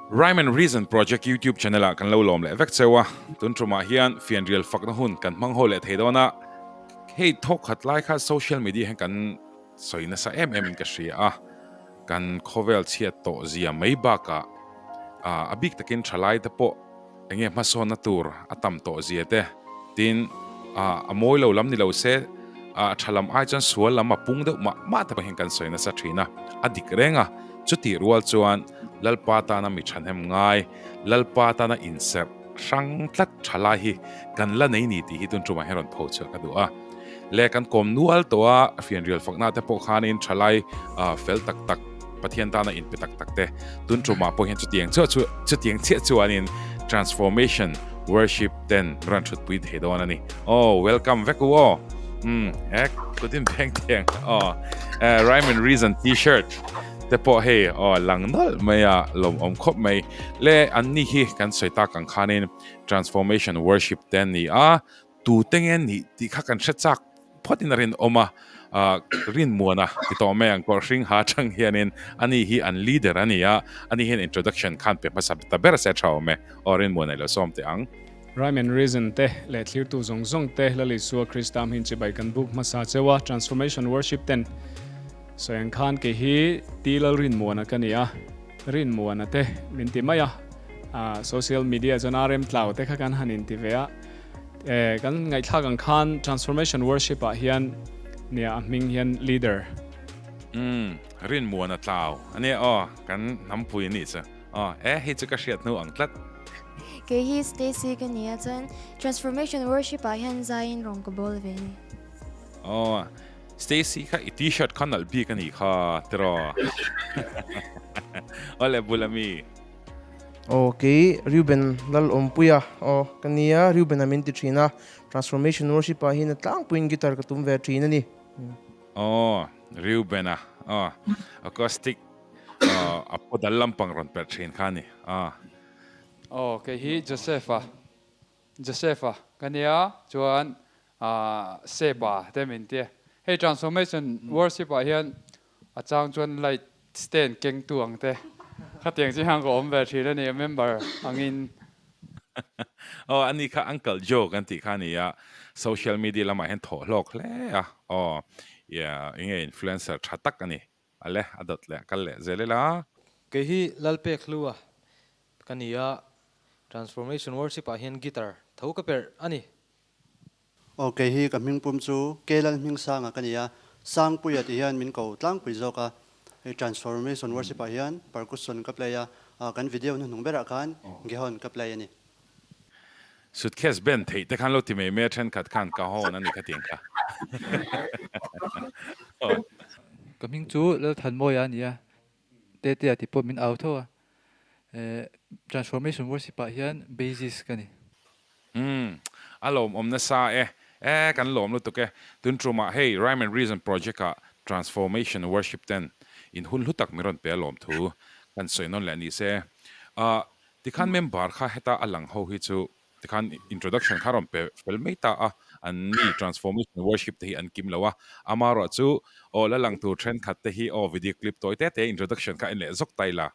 Rhyme and Reason Project YouTube channel ah kan lo lawm leh vek cheu a, tun tumah hian fianrial fakna hun kan hmang ho leh thei dawn a, hei thawk khat lai kha social media hian kan sawi nasa em em in ka hria a, kan khawvel chhiat tawh zia mai bakah a bik takin thalai te pawh enge hmasawnna tur a tam tawh zia te tin a mawi lo lam ni lo se a tha lam ai chuan sual lam a pung deuh mah mah te pawh hian kan sawi nasa thin a, a dik reng a, chutih rual chuan Lalpa tana mi thahnem ngai, Lalpa tana inserh hrang tlat tha lai hi kan la nei ni tih hi tun tumah hian rawn pho chhuah ka duh a. Le kan kawm nual tawh a, fianrial fakna te pawh khanin thalai fel tak tak, Pathian tana inpe tak tak te tun tumah pawh hian chutiang chiah chu chutiang chiah chuanin Transformation Worship ten rawn thutpui thei dawn a ni. Aw welcome vek u aw. Umm ek kutin beng thiang aw. Rhyme and Reason t-shirt te pawh hei aw lang nawlh mai a lawmawm khawp mai. Le anni hi kan sawi tak ang khanin Transformation Worship te an ni a, tute nge nih tih kha kan hre chak phawtin a rinawm a, Rinmuana ti tawh mai ang kawr hring ha atang hianin ani hi an leader a ni a, ani hian introduction khan pe hmasa ta ber se tha awm e, aw Rinmuana i lo sawm teh ang. Rhyme and Reason te leh thlirtu zawng zawng te Lal Isua Krista hmin chibai kan buk hmasa cheu a, Transformation Worship ten sawi ang khan kei hi T Lalrinmuana ka ni a, Rinmuana te min ti mai a, social media chuan RM Tlau te kha kan han inti ve a, Kan ngaihthlak ang khan Transformation Worship ah hian nia a hming hian leader. Umm Rinmuan a tlau ania aw kan hnampui anih chu aw e hei chu ka hriat hnu ang tlat. Kei hi Stacy ka nia chuan Transformation Worship ah hian zaiin rawn ka bawl ve ani. Aw Stacy kha i t-shirt kha nalh bik anih kha tiraw awle bula mi. Aw kei Reuben Lalawmpuia aw ka nia, Reuben a min ti thin a, Transformation Worship ah hian a tlangpuiin guitar ka tum ve thin a ni. Aw Reuben a aw acoustic aw a pawh dal lampang rawn perh thin kha a ni aw. Aw kei hi Joseph a Joseph a ka nia chuan Seba te min tia hei Transformation Worship ah hian A chang chuan light stand kengtu ang te khatiang chi hian ka awm ve thin a ni, member angin. Aw ani kha Uncle Joe kan tih kha a ni a, social media lamah hian thawh hlawk hle a, aw enge influencer tha tak a ni, a le a dawt leh a kal leh zel ila. Kei hi Lalpekhlua ka ni a, Transformation Worship ah hian guitar tho ka perh a ni. Aw kei hi ka hmingpum chu Kelal Hmingsanga ka ni a, Sangpuia tih hian min ko tlangpui zawk a, hei Transformation Worship ah hian percussion ka play a, kan video hnuhnung berah khan Gehon ka play a ni. Suitcase band theih te khan lo ti mai mai a thenkhat khan ka hawn a ni kha tiang kha. Ka hming chu Lalthanmawia a ni a, Tetea tih pawh min au tho a, Transformation Worship ah hian bassist ka ni. Umm, a lawmawm nasa e. E, kan lawm lutuk e. Tun tumah hei Rhyme and Reason Project ah Transformation Worship ten in hun hlu tak min rawn pe a lawm thu kan sawi nawn leh ni se. Ah, tikhan member kha heta a lang ho hi chu Tikhan introduction kha rawn pe fel mai ta a, an ni transformation worship te hi an kim lo a, amaherawh chu aw la lang tur thenkhat te hi aw video clip tawi te te introduction kha en leh zawk ta ila.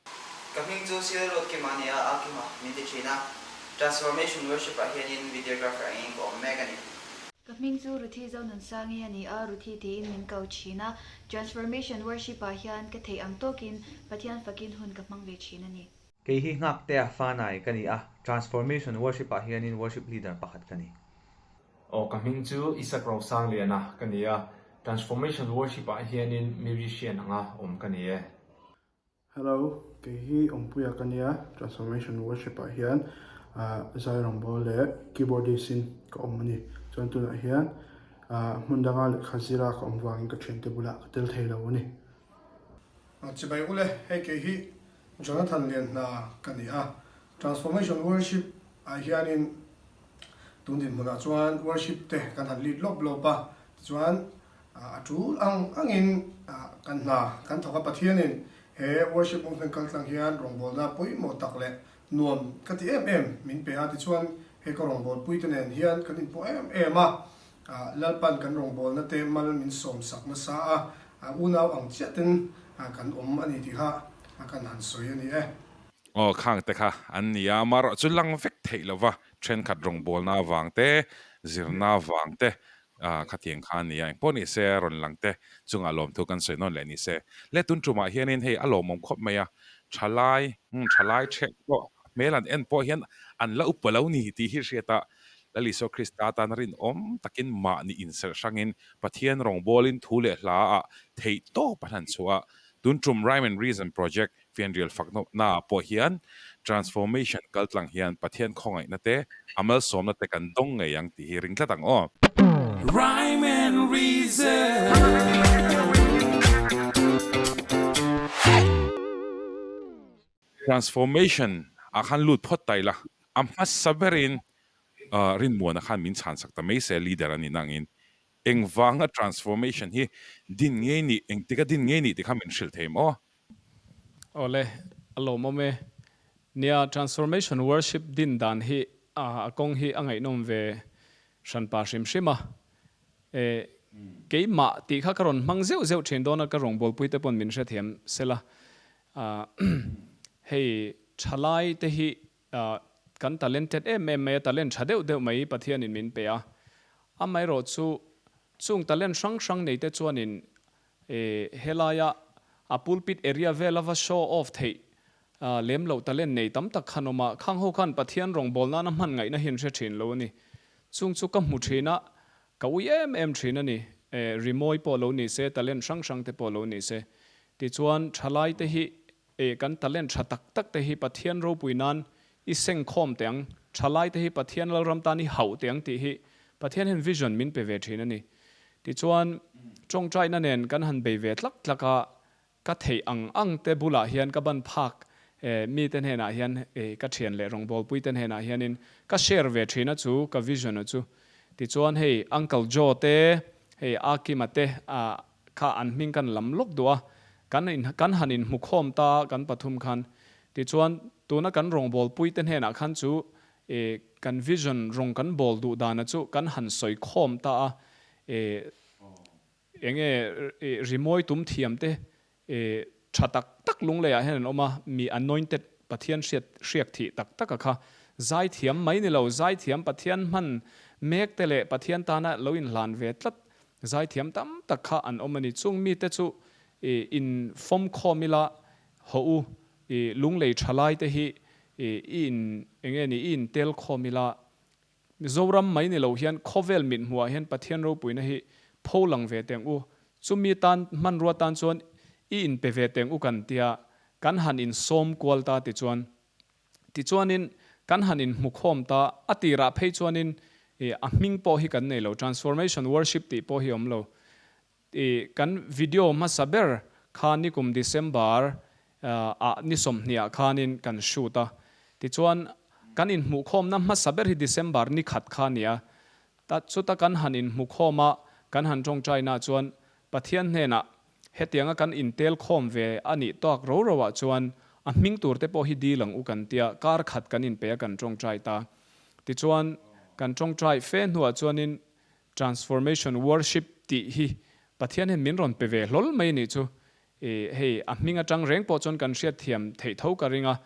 Ka hming chu Sir Ruatkima a ni a, Akima min ti thin a, Transformation Worship ah hianin videographer angin ka awm mek a ni. Ka hming chu Ruthi Zonunsangi a ni a, Ruthi tiin min ko thin a, Transformation Worship ah hian ka theih ang tawkin Pathian fakin hun ka hmang ve thin a ni. Kei hi Nghaktea Fanai ka ni a, Transformation Worship ah hianin Worship Leader pakhat ka ni. Aw, ka hming chu Isak Rosangliana ka ni a, Transformation Worship ah hianin Musician anga awm ka ni e. Hello, kei hi Awmpuia ka nia, Transformation Worship ah hian zai rawngbâwl leh keyboardist in ka awm a ni. Chuan tunah hian hmun danga lehkha zira ka awm vangin ka thiante bulah ka tel thei lo a ni. Chibai ule, hei kei hi Jonathan Lianhna ka ni a, Transformation Worship ah hianin tun dinhmunah chuan worship te kan han lead lawp lawp a, tichuan a tul ang angin kan hna kan thawk a, Pathianin he worship movement kaltlang hian rawngbawlna pawimawh tak leh nuam ka ti em em min pe a, tichuan he ka rawngbawlpui te nen hian kan inpawh em em a, Lalpan kan rawngbawlna te mal min sawm sak nasa a, unau ang chiah ten kan awm a ni tih kha kan han sawi a ni e. Aw khang te kha an ni a, amaherawh chu lang vek theih lova thenkhat rawngbawlna avang te, zirna avang te khatiang kha a ni a, engpawh ni se rawn lang te chungah lawmthu kan sawi nawn leh ni se. Le tun tumah hianin hei a lawmawm khawp mai a, thalai, umm thalai thek pawh hmel an en pawh hian an la upa lo ni tih hi hriat a, Lal Isua Krista tan rinawm takin mahni inserh hrangin Pathian rawngbawlin thu leh hla ah theih tawp an han chhuah a, tun tum Rhyme and Reason Project Fianrial fakna ah pawh hian Transformation kaltlang hian Pathian khawngaihna te, a malsawmna te kan dawng ngei ang tih hi ring tlat ang aw. Rhyme and Reason. Transformation ah khan lut phawt ta ila, a hmasa berin Rinmuana khan min chhansak ta mai se leader a nih nangin Engvanga transformation hi din ngei nih, engtika din ngei nih ti kha min hrilh thei maw? Awle, a lawmawm e. Nia, transformation worship din dan hi a kawng hi a ngaihnawm ve hranpa hrim hrim a. E, keimah tih kha ka rawn hmang zeuh zeuh thin dawn a, ka rawngbawlpui te pawn min hrethiam sela. Hei, thalai te hi Kan talented em em mai a, talent tha deuh deuh mai Pathianin min pe a. Amaherawh chu chung talent hrang hrang nei te chuanin helaia a pulpit area vela va show off theih lem loh talent nei tam tak khan awm a. Khang ho khan Pathian rawngbâwl nana hman ngaihna hi an hre thin lo a ni. Chung chu ka hmu thin a, ka ui em em thin a ni. Rimawi pawh lo ni se, talent hrang hrang te pawh lo ni se. Tichuan thalai te hi E, kan talent tha tak tak te hi Pathian ropui nan i seng khawm teh ang, thalai te hi Pathian Lalram tan i hauh teh ang tih hi Pathian hian vision min pe ve thin a ni. Tichuan, tawngtaina nen kan han bei ve tlak tlak a, ka theih ang ang te bulah hian ka ban phak e, mite hnenah hian e, ka thian leh rawngbawlpui te hnenah hianin ka share ve thin a chu ka vision a chu. Tichuan hei Uncle Joe te, hei Akima te, ah, Kha an hming kan lam lawk duh a, kan in kan han inhmu khawm ta kan pathum khan. Tichuan, tuna kan rawngbâwl puite hnenah khan chu e kan vision rawng kan bâwl duh dana chu kan han sawi khawm ta a, e enge e rimawi tum thiam te e tha tak tak lungleiah hian an awm a, mi anointed Pathian hriat hriak thih tak taka kha zaithiam mai ni lo, zaithiam Pathian hman mek te leh Pathian tana lo inhlan ve tlat Zaithiam tam tak kha an awm a ni. Chung mite chu i in fawm khawm ila haw u, i lunglei tha lai te hi i in enge ni i in tel khawm ila Mizoram mai ni lo hian khawvel mit hmuhah hian Pathian ropuina hi pho lang ve teng u. Chumi tan hmanrua tan chuan i in pe ve teng u kan tia kan han in sawm kual ta tichuan Tichuanin kan han inhmukhawm ta, a tirah phei chuanin ih a hming pawh hi kan nei lo, Transformation Worship tih pawh hi awm lo. Ih kan video hmasa ber kha nikum December ah ni sawmhnih ah khanin kan shoot a, tichuan kan inhmuhkhawmna hmasa ber hi December ni khat kha a ni a, ta chuta kan han inhmukhawm a, kan han tawngtaina chuan Pathian hnenah Hetianga kan intel khawm ve a nih tawk ro ro ah chuan a hming tur te pawh hi dil ang u kan tia kar khat kan inpe a kan tawngtai ta. Tichuan kan tawngtai fe hnuah chuanin Transformation Worship tih hi Pathian hian min rawn pe ve hlawl mai nih chu. I hei a hming atang reng pawh chuan kan hriatthiam theih tho ka ring a.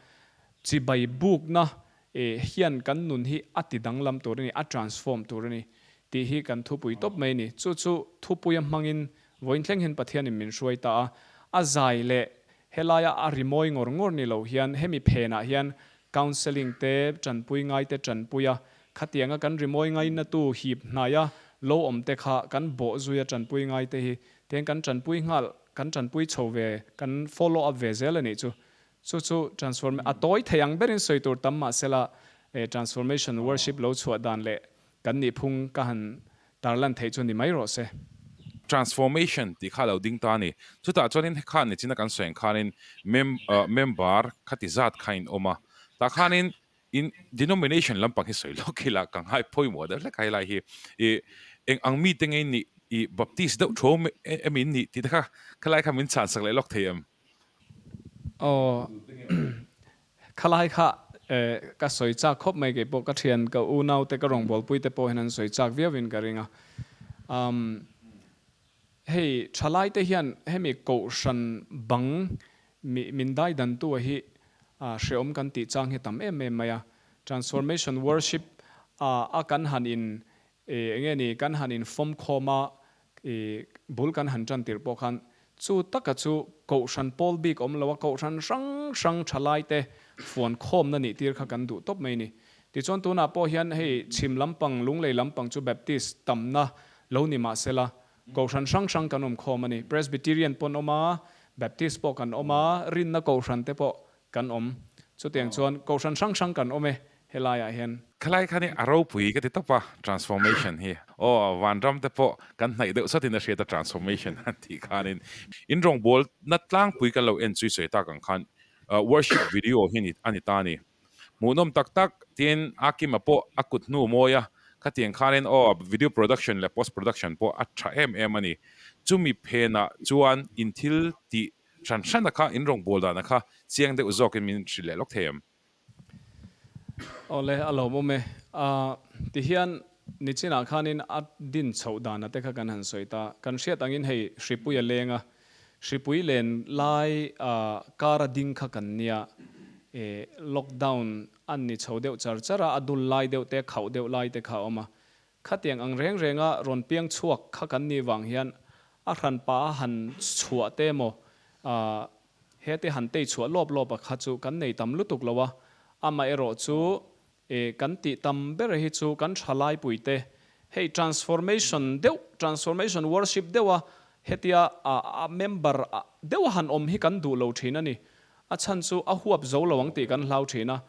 Chibai bukna I hian kan nun hi a ti danglam tur a ni, a transform tur a ni tih hi kan thupui tawp mai a ni. Chu chu thupuia hmangin vawiin thleng hian Pathianin min hruai ta a, a zai leh helaia a rimawi ngawr ngawr ni lo hian hemi phenah hian counselling te, tanpui ngai te tanpui a, khatianga kan rimawi ngainatu hip hnaia lo awm te kha kan bawh zuia tanpui ngai te hi tiang kan tanpui nghal, kan tanpui chho ve, kan follow up ve zel a nih chu. Chu chu transform a tawi thei ang berin sawi tur tam mahsela transformation worship lo chhuah dan leh kan nih phung ka han tarlan theih chu ni mai rawh se. Transformation tih kha lo ding ta a ni. Chutah chuanin hekhan nichina kan sawi ang khanin member khati zat kha in awm a, tah khanin in denomination lampang hi sawi lawk ila ka ngai pawimawh deuh hlek a helai hi i eng ang mite nge in nih i Baptist deuh thu emi in nih tih te kha khalai kha min chhan sak leh lawk thei em? Aw khalai kha ka sawi chak khawp mai keipawh ka thian ka unau te ka rawngbawlpui te pawh hian an sawi chak viau in ka ring a umm hei thalai te hian hemi kohhran bang mi min dai dan tu a hi. Hreawm kan tih chang hi tam em em mai a. Transformation Worship a kan han in enge ni kan han in fawm khawm a bul kan han tan tirh pawh khan chu taka chu Kohhran pawl bik awm lo a Kohhran hrang hrang thalai te fuan khawmna nih tir kha kan duh tawp mai ni. Tichuan tunah pawh hian hei chhim lampang Lunglei lampang chu Baptist tamna lo ni mahsela Kohhran hrang hrang kan awm khawm a ni. Presbyterian pawh an awm a, Baptist pawh kan awm a, rinna kohhran te pawh kan awm. Chutiang chuan kohhran hrang hrang kan awm e helaiah hian. Khalai khan hi a ropui ka ti tawp a, transformation hi. Aw, vanram te pawh kan hnaih deuh sawtin a hriat a transformation an tih khanin. In rawngbawlna tlangpui kan lo en chui sawi tak ang khan worship video hi a ni ta a ni. Hmuhnawm tak tak, tin Akima pawh a kut hnu mawi a, khatiang khanin aw video production leh post production pawh a tha em em a ni. Chumi phenah chuan in thil tih hran hrana kha, in rawngbâwl dana kha chiang deuh zawkin min hrilh leh lawk thei em? Awle, a lawmawm e. Tihian nichinah khanin a din chhoh dana te kha kan han sawi ta. Kan hriat angin hei hripui a leng a, Hripui len lai kar a ding kha kan nia, e lockdown an ni chho deuh char char a, a dul lai deuh te, khauh deuh lai te kha a awm a. Khatiang ang reng renga rawn piang chhuak kha kan nih vang hian a hran pa a han chhuah te emaw, hete han tei chhuah lawp lawp a kha chu kan nei tam lutuk lo a, amaherawh chu E, kan tih tam ber hi chu kan thalai puite, hei transformation deuh, transformation worship deuha hetia a member deuha han awm hi kan duh lo thin a ni. A chhan chu a huap zo lo ang tih kan hlau thin a.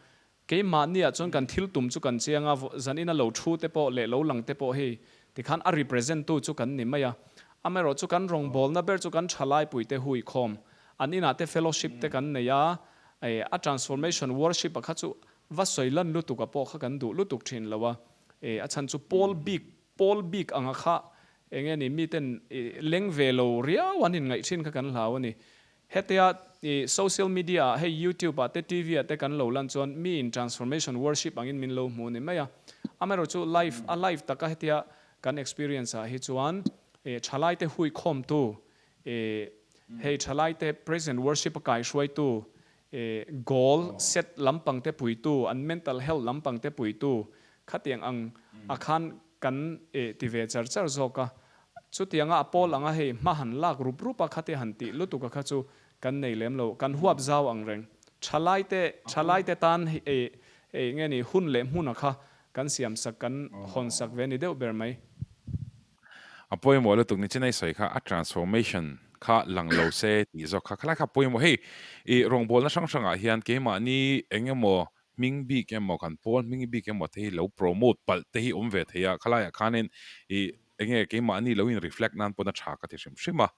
Keimahniah chuan kan thil tum chu kan chiang a, zanin a lo thu te pawh leh lo lang te pawh hei tikhan a represent tu chu kan ni mai a. Amaherawh chu kan rawngbawlna ber chu kan thalai puite hui khawm, an inah te fellowship te kan nei a, a transformation worship a kha chu Va sawi lan lutuk a pawh kha kan duh lutuk thin lo a, e a chhan chu pawl bik pawl bik anga kha eng nge ni miten i leng ve lo riau an inngaih thin kha kan hlau a ni. Hetia i social media ah hei youtube ah te TV ah te kan lo lan chuan mi in transformation worship angin min lo hmu ni mai a. Amaherawh chu live a live taka hetia kan experience ah hi chuan e thalai te hui khawm tu e hei thalai te praise and worship a kaihruaitu E goal set lampang te puitu, an mental health lampang te puitu khatiang ang a khan kan e ti ve char char zawk a. Chutianga a pawl anga hei hma han lak rup rup a khatia han tih lutuk a kha chu kan nei lem lo, kan huap zau ang reng. Thalai te, thalai te tan e e nge ni hun leh hmun a kha kan siam sak, kan hawn sak ve ni deuh ber mai. A pawimawh lutuk ni chinai sawi kha a transformation kha lang lo se tih zawk kha khalai kha a pawimawh. Hei i rawngbawlna hrang hrangah hian keimahni eng emaw hming bik emaw kan pawl hming bik emaw te hi lo promote palh te hi awm ve thei a, khalaiah khanin i eng nge keimahni lo in reflect nan pawn a tha ka ti hrim hrim a.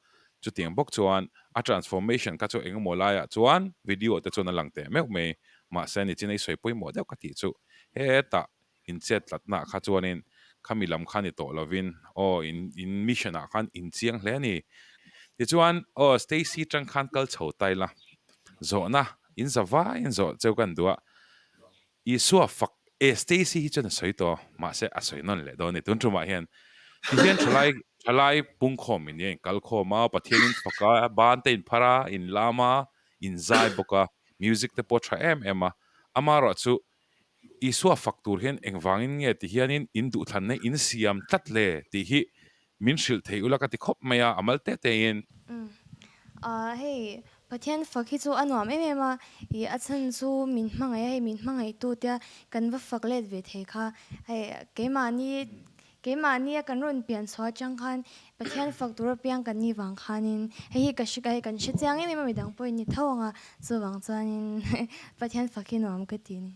Chutiang bawk chuan a transformation kha chu eng emaw laiah chuan video te chuan a lang teh meuh mai. Mahse ni chinai sawi pawimawh deuh ka tih chu hetah Inchet tlatna kha chuanin khami lam kha ni tawh lovin aw in in mission ah khan in chiang hle a ni. Tichuan aw Stacy tang khan kal chho ta ila zawhna in za vaiin zawh cheu kan duh a, Isua fak e Stacy hi chuan a sawi tawh mahse a sawi nawn leh dawn a ni tun tumah hian tihian thalai thalai pungkhawm in in kal khawm a Pathian in fak a ban te in phar a in lam a in zai bawk a music te pawh tha em em a amaherawh chu Isua fak tur hian engvangin nge ti hianin in duhthlanna in siam tlat le tih hi min hrilh thei ula ka ti khawp mai a, a mal te tein. Umm. Ahh hei Pathian fak hi chu a nuam em em a, ih a chhan chu min hmangaih a, hei min hmangaihtu tia kan va fak let ve thei kha hei keimahni Keimahni a kan rawn pian chhuah atang khan Pathian fak tur apiang kan nih vang khanin hei hi ka hre hei kan hre chiang em em a midang pawhin ni tho ang a, chuvang chuanin Pathian fak hi nuam ka ti a ni.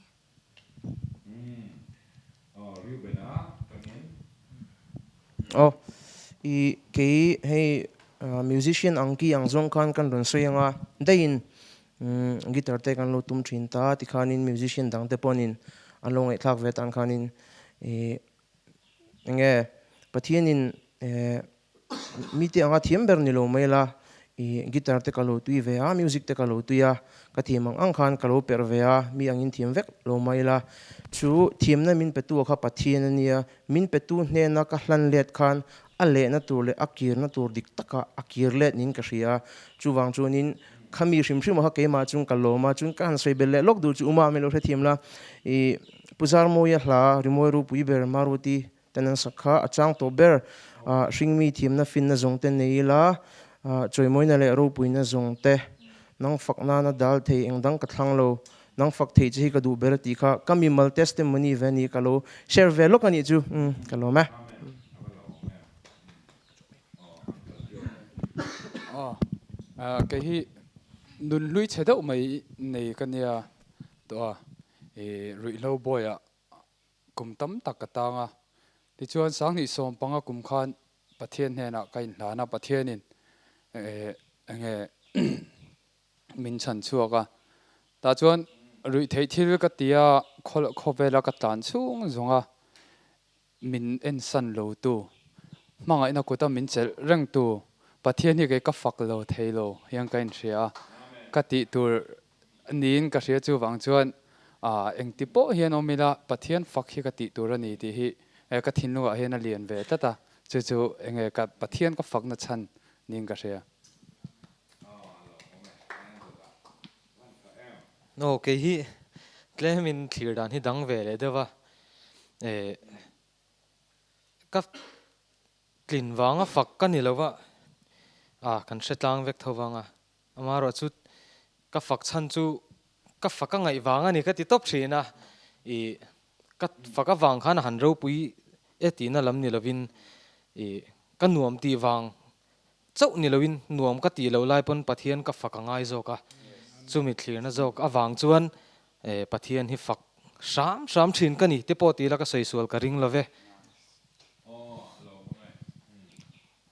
Aw i kei hei musician ang ki ang zawng khan kan rawn sawi ang a, daihin guitar te kan lo tum thin ta tikhanin musician dang te pawhin an lo ngaihthlak ve tan khanin i Enge Pathianin mite anga thiam ber ni lo mai la, i guitar te ka lo tui ve a, music te ka lo tui a, ka thiam ang ang khan ka lo perh ve a, mi angin thiam vek lo mai la. Chu thiamna min petu kha Pathian a nia, min petu hnena ka hlan let khan a lehna tur leh a kirna tur dik taka a kir let niin ka hria a, chuvang chuanin. Khami hrim hrim a kha keimah chuan ka lawm a, chuan ka han sawi belh leh lawk duh chu Uma min lo hrethiam la, i Pu Zarmawia hla Rimawi ropui ber Maruti ten an sak kha a chang tawh ber, hringmi thiamna finna zawng te nei ila, chawimawina leh ropuina zawng te nang fak nana dal thei eng dang ka thlang lo, nang fak thei che hi ka duh ber a tih kha ka mimal testimony ve a ni, ka lo share ve lawk a nih chu, ka lawm e. Aw, kei hi nun hlui chhe deuh mai nei ka nia tawh a, i ruihhlo bawiah kum tam tak ka tang a, tichuan sanghnih 15 kum khan Pathian hnenah ka inhlan a, Pathianin enge min chhan chhuak a, tah chuan ruih theih thil ka ti a, khawvela ka tlan chhung zawng a, Min ensan lo tu, hmangaihna kuta min chelh reng tu Pathian hi kei ka fak lo thei lo hian ka inhria a, ka tih tur niin ka hria chuvang chuan engti pawh hian awm ila Pathian fak hi ka tih tur a ni tih hi ka thinlungah hian a lian ve tlat a, chu chu enge ka Pathian ka fakna chhan niin ka hria. Aw kei hi tlemin thlir dan hi dang ve leh deuh a, eh ka tlin vanga fak ka ni lo va, ah kan hre tlang vek tho vang a, amaherawhchu ka fak chhan chu ka fak a ngaih vang a ni ka ti tawp thin a, ih ka fak avang khan a han ropui e tihna lam ni lovin ih ka nuam tih vang Chauh ni loin nuam ka tih loh lai pawn Pathian ka fak a ngai zawk a, chumi thlirna zawk avang chuan Pathian hi fak hram hram thin ka ni te pawh tih ila ka sawi sual ka ring lo ve.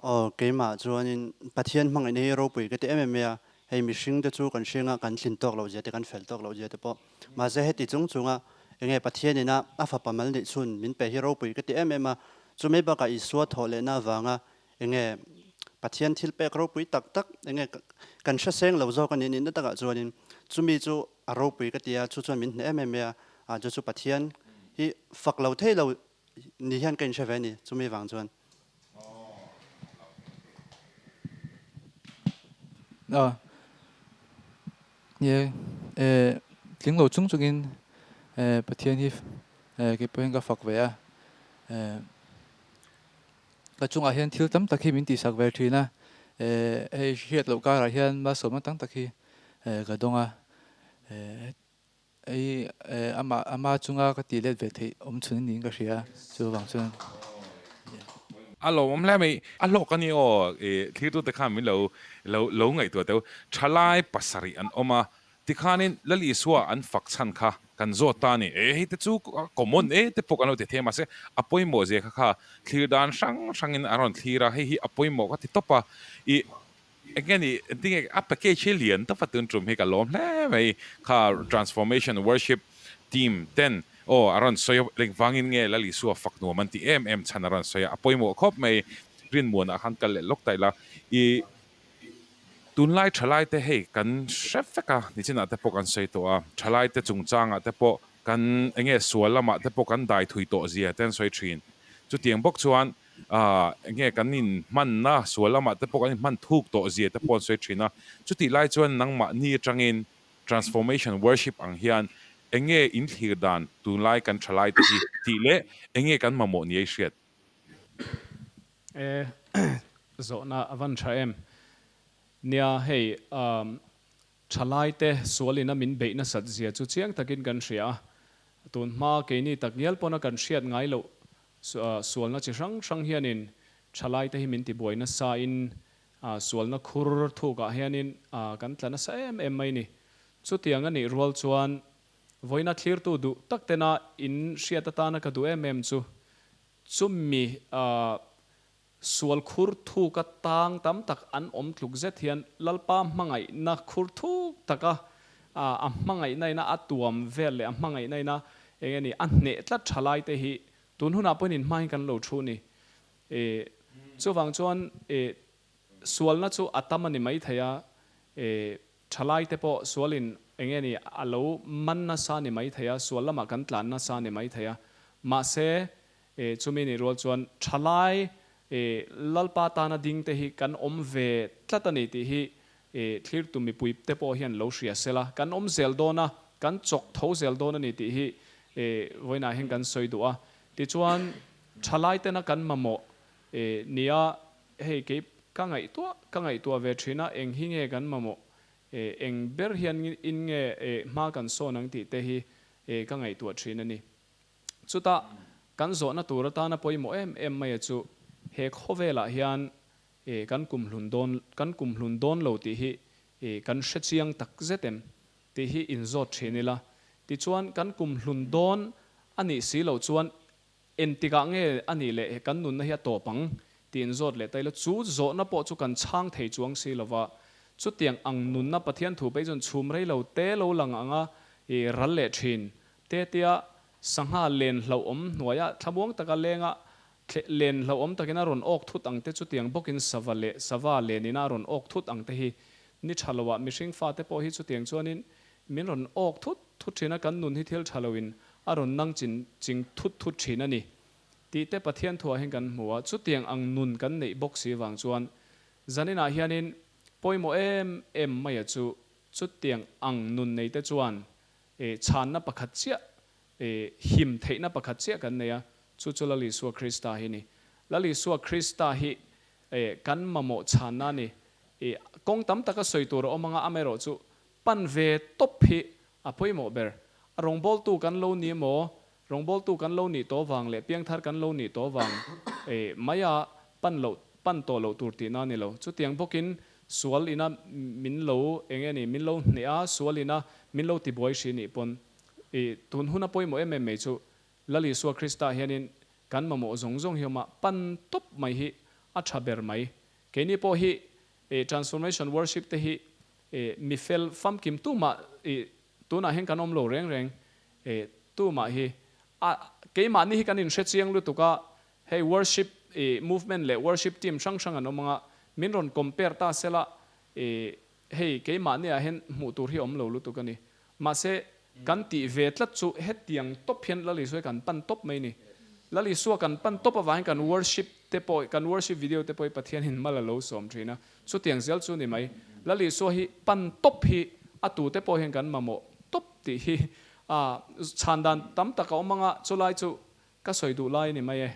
Aw keimah chuanin Pathian hmangaihna hi ropui ka ti em em mai a, hei mihring te chu kan hringa kan tlin tawk loh zia te kan fel tawk loh zia te pawh mahse heti chung chunga enge Pathian ina a fapa mal neih chhun min pe hi ropui ka ti em em a, chumai bakah Isua thawh lehna avanga Enge Pathian thil pek ropui tak tak enge kan hre seng lo zawk a nih nihna takah chuanin chumi chu a ropui ka ti a, chu chuan min hneh em em mai a, ah chu chu Pathian hi fak lo thei lo ni hian ka inhre ve a ni chumi vang chuan. A nie eh tling lo chung chungin eh Pathian hi eh keipawh hian ka fak ve a eh. Ka chungah hian thil tam tak hi min tihsak ve thin a, hei hriat loh karah hian malsawmna tam tak hi ka dawng a, hei amah ama chunga ka tih let ve theih awm chhun niin ka hria chuvang chuan. A lawmawm hle mai, a hlawk a ni aw, thlirtute khan min lo lo ngaihtuah teuh, thalai pasarih an awm a, Tikhanin Lal Isua an fak chhan kha kan zawt ta a ni. E hei te chu common e te pawh kan lo ti thei a, mahse a pawimawh zia kha kha thlir dan hrang hrangin an rawn thlir a, hei hi a pawimawh ka ti tawp a. I eng nge ni tinge a package hi lian tawp a tun tum hi ka lawm hle mai kha Transformation Worship Team ten aw a rawn sawi a, engvangin nge Lal Isua fak nuam an tih em em chhan a rawn sawi a, a pawimawh khawp mai. Rinmuanah khan kal leh lawk ta ila i Tunlai thalaite hei kan hre vek a, nichinah te pawh kan sawi tawh a, thalaite chungchangah te pawh kan eng nge sual lamah te pawh kan dai thui tawh zia te an sawi thin. Chutiang bawk chuan eng nge kan inhmanna sual lamah te pawh kan inhman thuk tawh zia te pawh an sawi thin a. Chutih lai chuan nangmahni atangin Transformation Worship ang hian eng nge inthlir dan tunlai kan thalaite hi tih leh eng nge kan mamawh ni a i hriat? E zawhna a van tha em? Nia hei thalai te sualin a min beih nasat zia chu chiang takin kan hria a, tun hma keini tak ngial pawna kan hriat ngai loh sualna chi hrang hrang hianin thalai te hi min tibuai nasa in sualna khur thukah hianin kan tla nasa em em mai ni. Chutiang a nih rual chuan vawiina thlirtu duh tak tena in hriat atana ka duh em em chu Chumi sual khur thuka tang tam tak an awm tluk zet hian Lalpa hmangaihna khur thuk taka a hmangaihna ina a tuam vel leh a hmangaihna ina eng nge ni a hneh tlat tha lai te hi tun hunah pawhin inhma hian kan lo thu a ni. Chuvang chuan sualna chu a tam a ni maithei a, Thalaite pawh sualin eng nge ni a lo man nasa ni mai thei a, sual lamah kan tlan nasa ni mai thei a. Mahse, chumi nih rual chuan thalai Lalpa tana ding te hi kan awm ve tlat a ni tih hi Thlirtu mipui te pawh hian lo hria sela, kan awm zel dawn a, kan chawk tho zel dawn a ni tih hi vawiinah hian kan sawi duh a. Tichuan, thalai tena kan mamawh nia hei kei ka ngaihtuah ka ngaihtuah ve thin a, eng hi nge kan mamawh, eng ber hian in nge hma kan sawn ang tih te hi ka ngaihtuah thin a ni. Chutah kan zawhna tur atana pawimawh em em maia chu he khawvelah hian E, kan kumhlun dawn, kan kumhlun dawn lo tih hi e, kan hre chiang tak zet em? tih hi inzawt thin ila. Tichuan, kan kumhlun dawn a nih si loh chuan entikah nge a nih leh kan nunna hi a tawp ang tih inzawt leh ta ila, chu zawhna pawh chu kan chhang thei chuang si lova, chutiang ang nunna Pathian thu pei chuan chhum rei lo te lo lang anga e, ral leh thin te tia sangha len hlauhawm hnuaia thlamuang taka lenga Thleh len hlauhawm takin a rawn awk thut ang te chutiang bawkin sava leh sava len ina a rawn awk thut ang te hi ni tha loah mihring fate pawh hi chutiang chuanin min rawn awk thut thut thin a, kan nun hi thil tha loin a rawn nang chin ching thut thut thin a ni tih te Pathian thuah hian kan hmu a, chutiang ang nun kan neih bawk si vang chuan zaninah hianin pawimawh em em maia chu chutiang ang nun neite chuan chhanna pakhat chiah Him theihna pakhat chiah kan nei a, chu chu Lal Isua Krista hi ni. Lal Isua Krista hi kan mamawh chhanna a ni. Kawng tam taka sawi tur a awm anga amaherawh chu pan ve tawp hi a pawimawh ber. A rawngbawltu kan lo ni emaw, rawngbawltu kan lo nih tawh vang leh piangthar kan lo nih tawh vang maia pan loh, pan tawh loh tur tihna a ni lo. Chutiang bawkin sual ina min lo eng nge ni, min lo hneh a, sual ina min lo tibuai hri nih pawn I tun huna pawimawh em em mai chu Lal Isua Krista hianin kan mamawh zawng zawng hi awm a, pan tawp mai hi a tha ber mai. Keini pawh hi Transformation Worship te hi mi fel famkim tumah i tunah hian kan awm lo reng reng tumah hi a keimahni hi kan inhre chiang lutuk a, hei worship i movement leh worship team hrang hrang an awm anga min rawn compare ta sela i Hei, keimahniah hian hmuh tur hi a awm lo lutuk a ni. Mahse, kan tih ve tlat chu hetiang tawp hian Lal Isua hi kan pan tawp mai ni. Lal Isua kan pan tawp avangin kan worship te pawh, kan worship video te pawh hi Pathianin mal a lo sawm thin a. Chutiang zel chu ni mai. Lal Isua hi pan tawp hi a tute pawh hian kan mamawh tawp tih hi a chhan dan tam tak a awm ang a, chulai chu Ka sawi duh lai a ni mai e.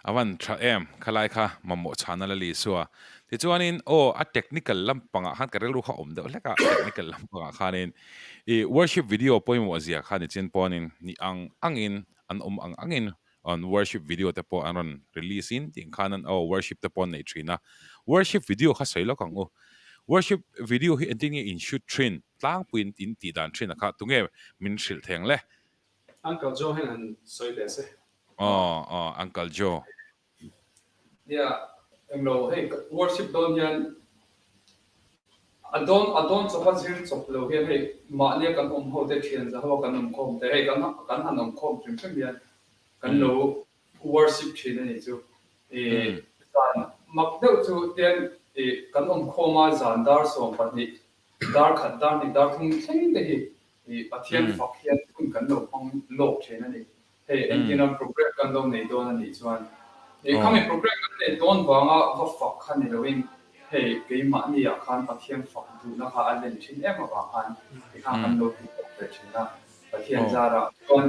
A van tha em, khalai kha mamawh chhana la Lisua. Tichuanin aw a technical lampangah khan ka rilru kha awm deuh hlek a, technical lampangah khanin i worship video pawimawh zia kha nichin pawnin ni ang angin an awm ang angin an worship video te pawh an rawn release in tih khan an aw worship te pawh an nei thin a. Worship video kha sawi lawk ang u. Worship video hi engtin nge in shoot thin tlangpuiin in tih dan thin a kha tunge min hrilh theng le? Uncle Joe hian han sawi teh se. Aw aw Uncle Joe. Nia, englo hei worship dawn hian a dawn a dawn chawp a zir chawp lo hian hei mahnia kan awm ho te thian za ho a kan awm khawm te hei kan kan han awm khawm hrim hrim hian kan lo worship thin a nih chu. I zan mak deuh chu tian i kan awm khawm a zan dar 12 dar khat dar hnih dar thum thleng te hi I Pathian fak hian hun kan lo hmang lawk thin a ni. Hei entirna program kan lo nei dawn a nih chuan i khami program kan nei dawn vanga va fak kha ni loin hei keimahni ah khan Pathian fak duhna kha a len thin em avang khan tikhan kan lo ti tawk ve thin a. Pathian zarah chuan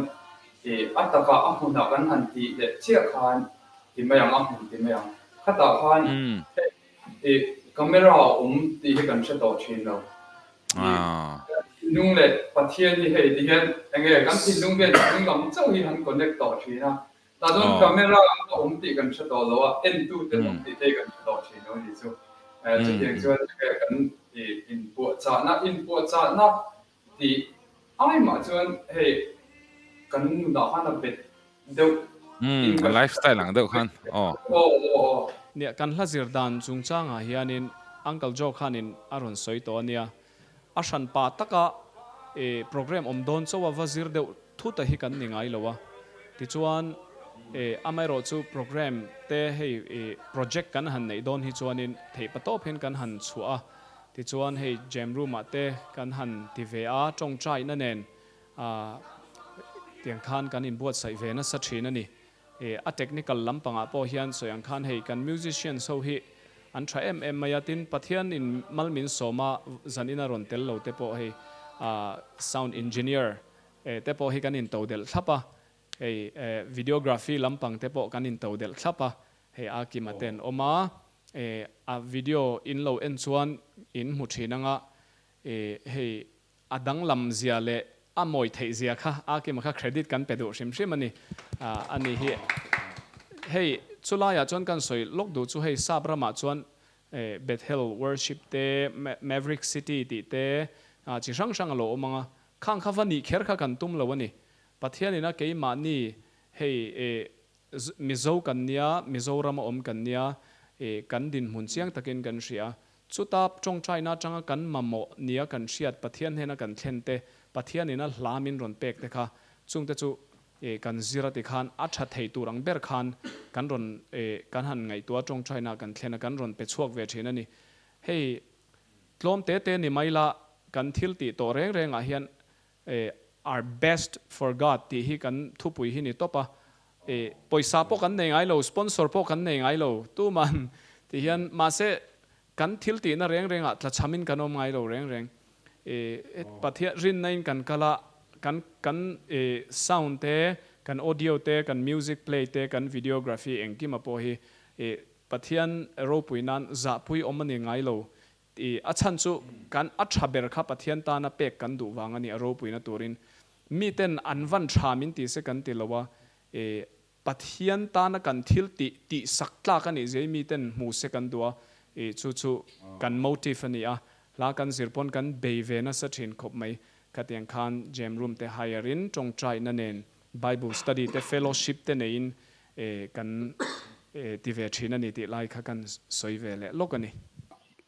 i a takah a hmunah kan han tih leh chiah khan ti mai ang a hmun ti mai ang. Khatah khan hei i camera a awm tih hi kan hre tawh thin lo. Thinlung leh Pathian hi hei ti hian enge kan thinlung hian thinlung lam chauh hi han connect tawh thin a. Tah chuan camera a awm tih kan hre tawh lo a, entu te an awm tih te hi kan hre tawh thin lo a nih chu. Chutiang chuan enge kan inpuahchahna, inpuahchahna tih ai mah chuan hei kan nunah khan a bet deuh in ka lifestyle ang deuh khan aw. Aw aw aw. Nia, kan hla zir dan chungchangah hianin Uncle Joe khanin a rawn sawi tawh a nia. A hran pa taka e program awm dawn chauha va zir deuh thut a hi kan ni ngai lo a. Tichuan e amaherawh chu program te hei e project kan han neih dawn hi chuanin theihpatawp hian kan han chhuah a. Tichuan hei jam room ah te kan han ti ve a, tawngtaina nen A, tiang khan kan inbuatsaih ve nasa thin a ni. E, a technical lampangah pawh hian sawi ang khan hei kan musicians ho hi An tha em em mai a, tin Pathian in mal min sawm a, zan ina rawn tel lo te pawh hei sound engineer te pawh hi kan in to delh thlap a, hei videography lampang te pawh kan in to delh thlap a, hei a kima te an awm a, a video in lo en chuan in hmu thin anga hei A danglam zia leh a mawi theih zia kha a kima kha credit kan pe duh hrim hrim a ni. A ni hi hei chulaiah chuan kan sawi lawk duh chu hei sap ramah chuan Bethel worship te, Maverick City tih te chi hrang hrang a lo awm ang a, khang kha va nih kher kha kan tum lo a ni. Pathianin a keimahni hei Mizo kan nia, Mizoram a awm kan nia, kan dinhmun chiang takin kan hria. Chuta tawngtaina atanga kan mamawh nia kan hriat Pathian hnena kan thlen te, Pathianin a hla min rawn pek te kha, chungte chu kan zir a ti khan a tha thei tur ang ber khan kan rawn kan han ngaihtuah tawngtaina kan thlen a, kan rawn pe chhuak ve thin a ni. Hei tlawm te te ni mai la, kan thil tih tawh reng rengah hian Our best for God tih hi kan thupui hi ni tawp a, pawisa pawh kan nei ngai lo, sponsor pawh kan nei ngai lo tuman tih hian mahse kan thil tihna reng rengah tlachhamin kan awm ngai lo reng reng. Pathian rinna in kan kal a, kan kan sound te, kan audio te, kan music play te, kan videography engkima pawh hi Pathian ropui nan zahpui awm a ni ngai lo I a chhan chu kan a tha ber kha Pathian tana pek kan duh vang a ni a ropuina turin. Miten an van tha min ti se kan ti lo a, i Pathian tana kan thil tih tih sak tlak a nih zia hi miten hmu se kan duh a, i chu chu kan motive a ni a, hla kan zir pawn kan bei ve nasa thin khawp mai. Khatiang khan Jam Room te hire in tawngtaina nen Bible study te fellowship te neiin kan ti ve thin a ni tih lai kha kan sawi ve leh lawk a ni.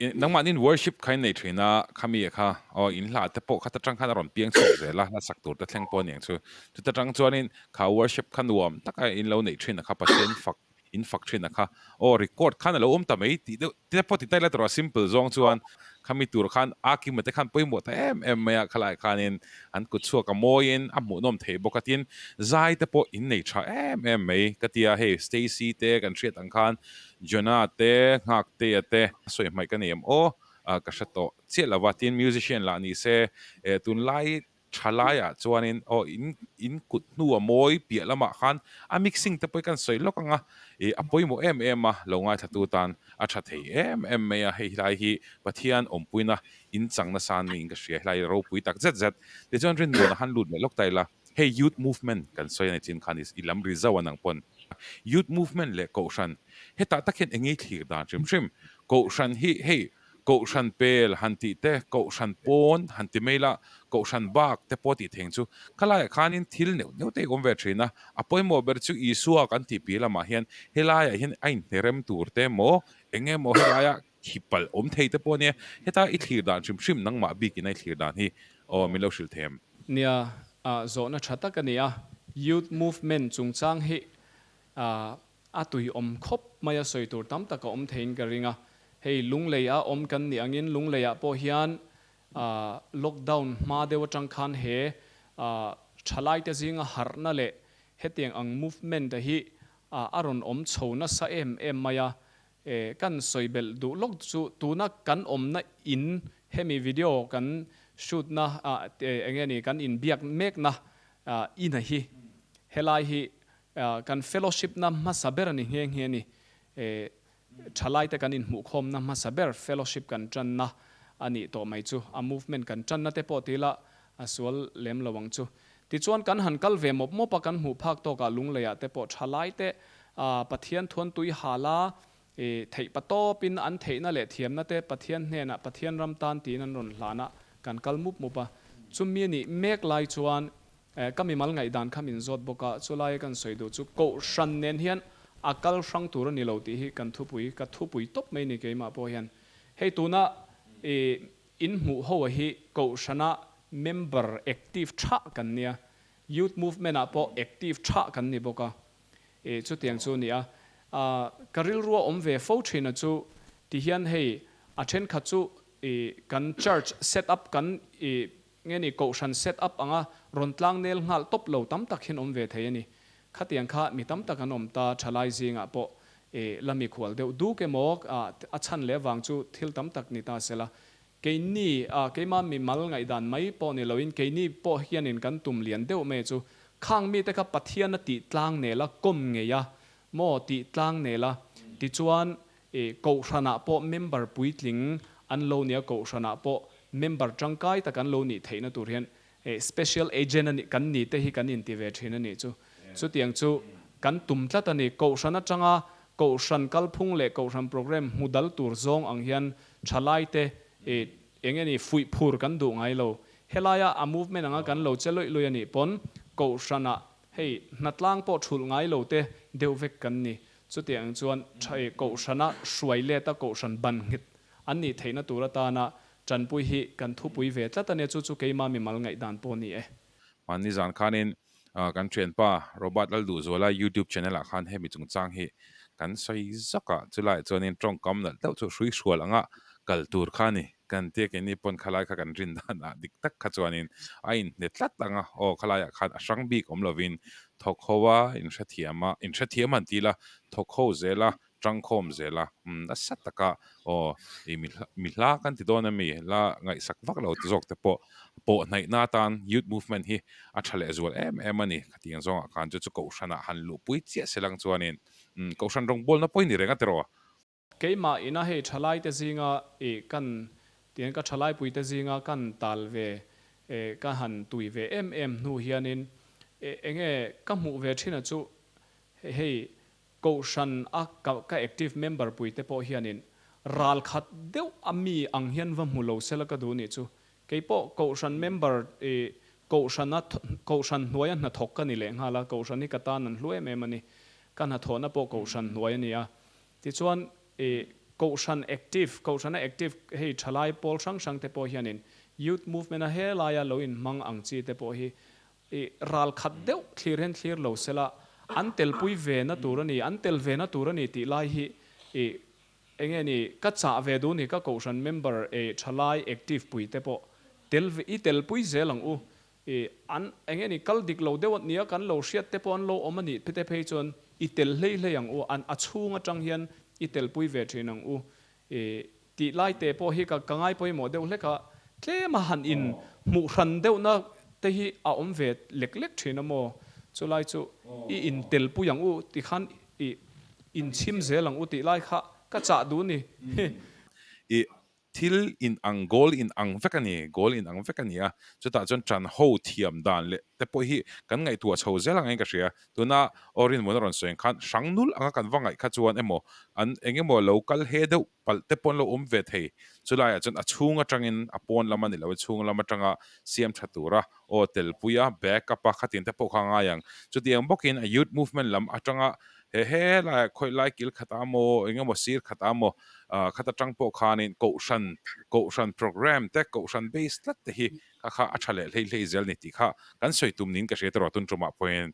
Nangmahniin worship kha in nei thin a, khami a kha aw in hla te pawh kha ta tang khan a rawn piang chhuak zel a, hla sak tur te thleng pawh a niang chu. Chuta tang chuanin kha worship kha nuam taka in lo neih thin a kha Pathian fak in fak thin a kha aw record khan a lo awm ta mai tih deuh te pawh ti ta ila tawrh a simple zawng chuan khami tur khan a kima te khan pawimawh ta em em mai a khalai khanin an kut chhuak a mawiin a hmuhnawm thei bawk a tin zai te pawh in nei tha em em mai ka tia hei Stacy te kan hriat ang khan Jonah te Nghaktea te sawi hmaih ka nei em aw ka hre tawh chiah lova tin musician lah ni se tunlai Tha laiah chuanin aw in in kut hnu a mawi piah lamah khan a mixing te pawh hi kan sawi lawk ang a, ih a pawimawh em em a, lo ngaithlatu tan a tha thei em em mai a, hei helai hi Pathian awmpuina in chang nasa niin ka hria, helai hi ropui tak zet zet. Tichuan Rinmuana han lut leh lawk ta ila, hei Youth Movement kan sawi a ni chin khan i lam ri zauh a nang pawn. Youth Movement leh Kohhran hetah tak hian eng nge thlir dan hrim hrim? Kohhran hi hei Kohhran pel han tih te, Kohhran pawn han ti mai la, Kohhran bak te pawh tih theng chu khalaiah khanin thil neuh neuh te hi awm ve thin a. A pawimawh ber chu Isua kan tih piah lamah hian helaiah hian a inhnerem tur te emaw, eng emaw helaia khi palh awm thei te pawh a nia. Heta i thlir dan hrim hrim nangmah bikin a i thlir dan hi aw min lo hrilh thei em? Nia, zawhna tha tak a ni a. Youth Movement chungchang hi A tui awm khawp mai a sawi tur tam tak a awm theiin ka ring a, hei Lunglei a awm kan nih angin Lunglei ah pawh hian lockdown hma deuh atang khan he thalai te zinga harhna leh hetiang ang movement a hi a rawn awm chho nasa em em mai a, kan sawi belh duh lawk chu tuna kan awmna in hemi video kan shoot na enge ni kan inbiak mekna in a hi helai hi Kan fellowship na hmasa ber a ni nghe nghe a ni. Thalaite kan inhmuhkhawmna hmasa ber fellowship kan tanna a nih tawh mai chu. A movement kan tanna te pawh ti ila a sual lem lo ang chu. Tichuan kan han kal ve mawp mawp a, kan hmuh phak tawkah Lungleiah te pawh thalaite Pathian thuantui hala theih patawpin an theihna leh thiamna te Pathian hnenah Pathian ram tan tiin an rawn hlan a, kan kal mup mup a. Chumi a nih mek lai chuan Ka mimal ngaihdan kha min zawt bawk a, chulaia kan sawi duh chu Kohhran nen hian a kal hrang tur a ni lo tih hi kan thupui, ka thupui tawp mai ni keimah pawh hian. Hei tuna i in hmuh ho a hi Kohhrana member active tha kan nia, Youth Movement ah pawh active tha kan ni bawk a, i chutiang chu a ni a. Ka rilrua awm ve fo thin a chu ti hian hei a thenkhat chu i kan church set up kan i Nge ni, Kohhran set up anga rawn tlang nel nghal tawp lo tam tak hian awm ve thei a ni. Khatiang kha mi tam tak an awm ta, thalai zingah pawh. I la mikhual deuh duk emaw a chhan leh avang chu thil tam tak ni ta sela. Keini, keimah mimal ngaihdan mai pawh ni loin keini pawh hianin kan tum lian deuh mai chu khang mite kha Pathian a tih tlang nel a, kawm ngei a maw tih tlang nel a, tichuan i Kohhranah pawh member puitling an lo nia Kohhranah pawh member tangkai tak an lo nih theihna tur hian Special agent a nih kan ni te hi kan inti ve thin a nih chu. Chutiang chu kan tum tlat a ni. Kohhran atanga Kohhran kalphung leh Kohhran program hmu dal tur zawng ang hian thalai te eng nge ni fuih phur kan duh ngai lo. Helaia a movement anga kan lo che lawih lawih a nih pawn Kohhranah hei hnatlang pawh thulh ngai lo te deuh vek kan ni. Chutiang chuan Kohhrana hruai let a Kohhran ban nghet an nih theihna tur atana Tanpui hi kan thupui ve tlat a nia, chu chu keima mimal ngaihdan pawh a ni e. Mahni zan khanin kan thianpa Robert Lalduhzuala YouTube channel ah khan hemi chungchang hi kan sawi zawk a, chulaiah chuanin tawngkam nalh deuh chu hrui hrual anga kal tur kha a ni. Kan tia keini pawn khalai kha kan rin dan ah dik tak kha chuanin a inhne tlat ang a, aw khalaiah khan a hrang bik awm lovin thawk ho a inhrethiam a, inhrethiam han ti ila thawk ho zel a, Tangkhawm zel a, umm nasa taka aw i mi mi hla kan ti dawn ami la ngaihsak vak lo te zawk te pawh pawh hnaihna atan youth movement hi a tha leh zual em em a ni. Khatiang zawngah khan chu chu Kohhranah han luhpui chiah se lang chuanin umm Kohhran rawngbawlna pawh i ni reng a tiraw? Keimah ina hei thalai te zinga i kan tiang ka thalaipui te zinga kan tal ve ka han tui ve em em hnu hianin enge ka hmuh ve thin a chu hei Kohhran a ka ka active member pui te pawh hianin ral khat deuh a mi ang hian va hmu lo sela ka duh nih chu. Kei pawh Kohhran member i Kohhran a Kohhran hnuaia hnathawk ka ni leh nghal a, Kohhran hi ka tan an hlu em em a ni. Ka hnathawhna pawh Kohhran hnuai a ni a. Tichuan i Kohhran active, Kohhran a active hei thalai pawl hrang hrang te pawh hianin Youth Movement a helaia lo inhmang ang chi te pawh hi I ral khat deuh thlir hian thlir lo sela, an telpui ve na tur a ni, an tel ve na tur a ni tih lai hi i enge ni, ka chah ve duh ni, ka kohhran member e thalai active pui te pawh tel ve, i telpui zel ang u, i an enge ni kal dik lo deuh nia kan lo hriat te pawh an lo awm a nih te phei chuan i tel hlei hlei ang u, an a chhung atang hian i telpui ve thin ang u, I tih lai te pawh hi ka ka ngai pawimawh deuh hlek a, tlem a han in hmuh hran deuhna te hi a awm ve lek lek thin a maw? Chu lai chu i in tel pui ang u ti khan i in chhim zel ang u tih lai kha ka chah duh ni. I thil in ang goal in ang vek a ni, goal in ang vek a ni a, chutah chuan ṭan ho thiam dan leh te pawh hi kan ngaihtuah chho zel ang in ka hria. Tuna aw Rinmuan a rawn sawi ang khan hrang nul anga kan va ngaih kha chuan emaw an eng emaw lo kal he deuh palh te pawh an lo awm ve thei. Chulaiah chuan a chhung atangin a pawn lam a ni lo, a chhung lam atanga siam tha tura aw telpuia back up a khatiang te pawh kha a ngai ang. Chutiang bawkin a youth movement lam atanga he he laiah khawih lai kil khatah maw eng emaw sir khatah maw khat atang pawh khanin kohhran kohhran program te kohhran base tlat te hi Kha kha a tha leh hlei hlei zel ni tih kha kan sawi tum niin ka hria tawh tun tumah pawhin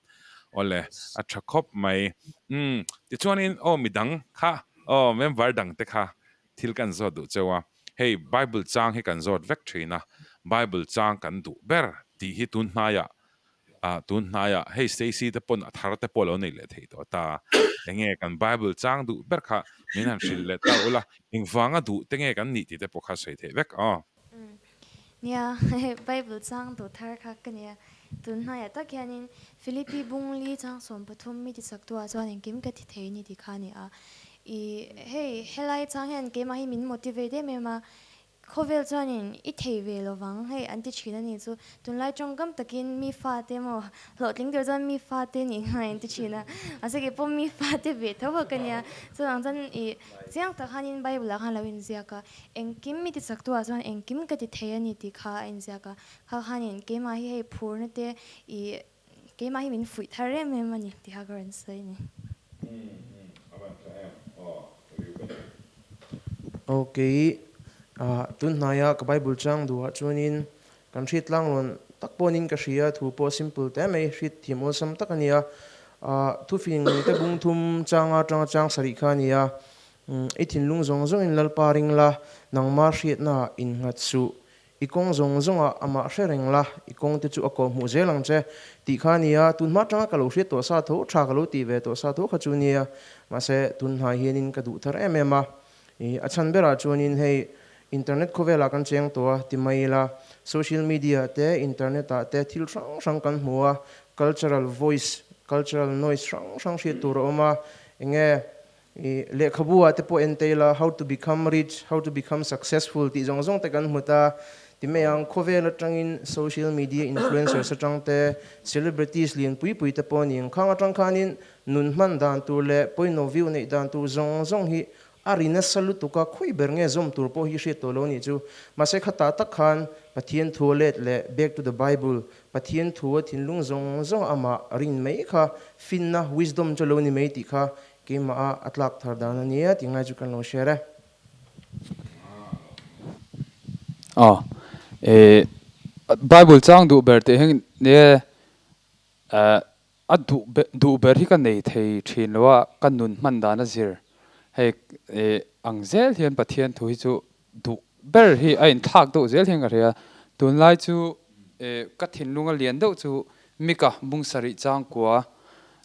awle a tha khawp mai. Umm tichuanin aw midang kha aw member dang te kha thil kan zawt duh cheu a, hei Bible chang hi kan zawt vek thin a, Bible chang kan duh ber tih hi tun hnaiah Ah, tun hnaiah hei Stacy te pawn a thar te pawh lo nei leh thei tawh ta. Enge kan Bible chang duh ber kha min han hrilh leh ta ula, engvanga duh te nge kan nih tih te pawh kha sawi theih vek aw. Nia, Bible chang duh thar kha ka nia. Tun hnaiah tak hianin Philippi Bungli chang 13 mi tichaktuah chuan engkim ka ti thei ni tih kha a ni a. I hei helai chang hian keimah hi min motivate em em a, Khawvel chuanin i thei ve lo vang hei an ti thin a ni chu. Tunlai tawngkam takin mi fate maw hlawhtling tur chuan mi fate nih ngai an ti thin a. Mahse kei pawh mi fate ve tho kha ka nia. Chuvang chuan i chiang tak khanin Bible ah khan lo inziak a, engkim mi tichaktuah chuan engkim ka ti thei a ni tih kha a inziak a. Kha khanin keimah hi hei phurna te i Keimah hi min fuih thar em em a ni tih kha ka rawn sawi a ni. Ok, tun hnaia ka Bible chang duhah chuanin kan hriat tlanglawn tak pawhin ka hria, thu pawh simple te mai, hriat thiam awlsam tak a ni a. Thufing te bung thum changa atanga chang sarih kha a ni a, I thinlung zawng zawngin Lalpa ring la, nangma hriatnaah innghat suh. I kawng zawng zawngah amah hre reng la, i kawng te chu a kawh hmuh zel ang che, tih kha a ni a. Tun hma atanga ka lo hriat tawh sa tho, tha ka lo tih ve tawh sa tho kha chu nia. Mahse, tun hnai hianin ka duh thar em em a. I a chhan berah chuanin hei internet khawvelah kan cheng tawh a ti mai ila, social media te, internet ah te thil hrang hrang kan hmu a, cultural voice, cultural noise hrang hrang hriat tur a awm a, enge I lehkhabu ah te pawh en te ila how to become rich, how to become successful tih zawng zawng te kan hmu ta ti mai ang. Khawvel atangin social media influencers atang te, celebrities lian pui pui te pawh a ni ang. Khang atang khanin nun hman dan tur leh point of view neih dan tur zawng zawng hi a ri nasa lutuk a, khawi ber nge zawm tur pawh hi hriat tawh lo a nih chu. Mahse khatah tak khan Pathian thu a let leh back to the Bible, Pathian thu a thinlung zawng zawng amah rin mai kha finna, wisdom, chu lo ni mai tih kha Keimah a a tlak thar dan a nia tih ngai chu kan lo share e. Aw e Bible chang duh ber tih hi nia a duh duh ber hi ka nei thei thin lo a, ka nun hman dan a zir hei e ang zel hian Pathian thu hi chu duh ber hi a inthlak deuh zel hian ka hria. Tunlai chu ka thinlung a lian deuh chu Mika bung sarih changkua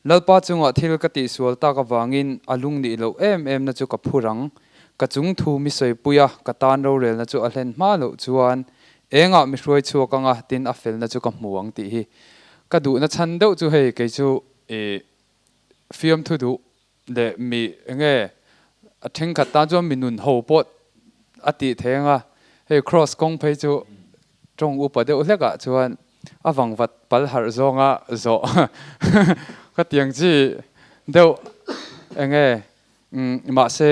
Lalpa chungah thil ka tihsual tak avangin a lung nih loh em em na chu ka phur ang. Ka chung thu mi sawipui a, ka tan rorelna chu a hlen hma loh chuan engah mi hruai chhuak anga tin a felna chu ka hmu ang tih hi ka duhna chhan deuh chu hei kei chu i fiamthu duh leh mi enge a thenkhat tan chuan mi nun ho pawh a tih thei anga hei cross kawng phei chu tawng upa deuh hlek ah chuan a vangvat pal harh zawnga zawh ka tiang chi deuh enge mahse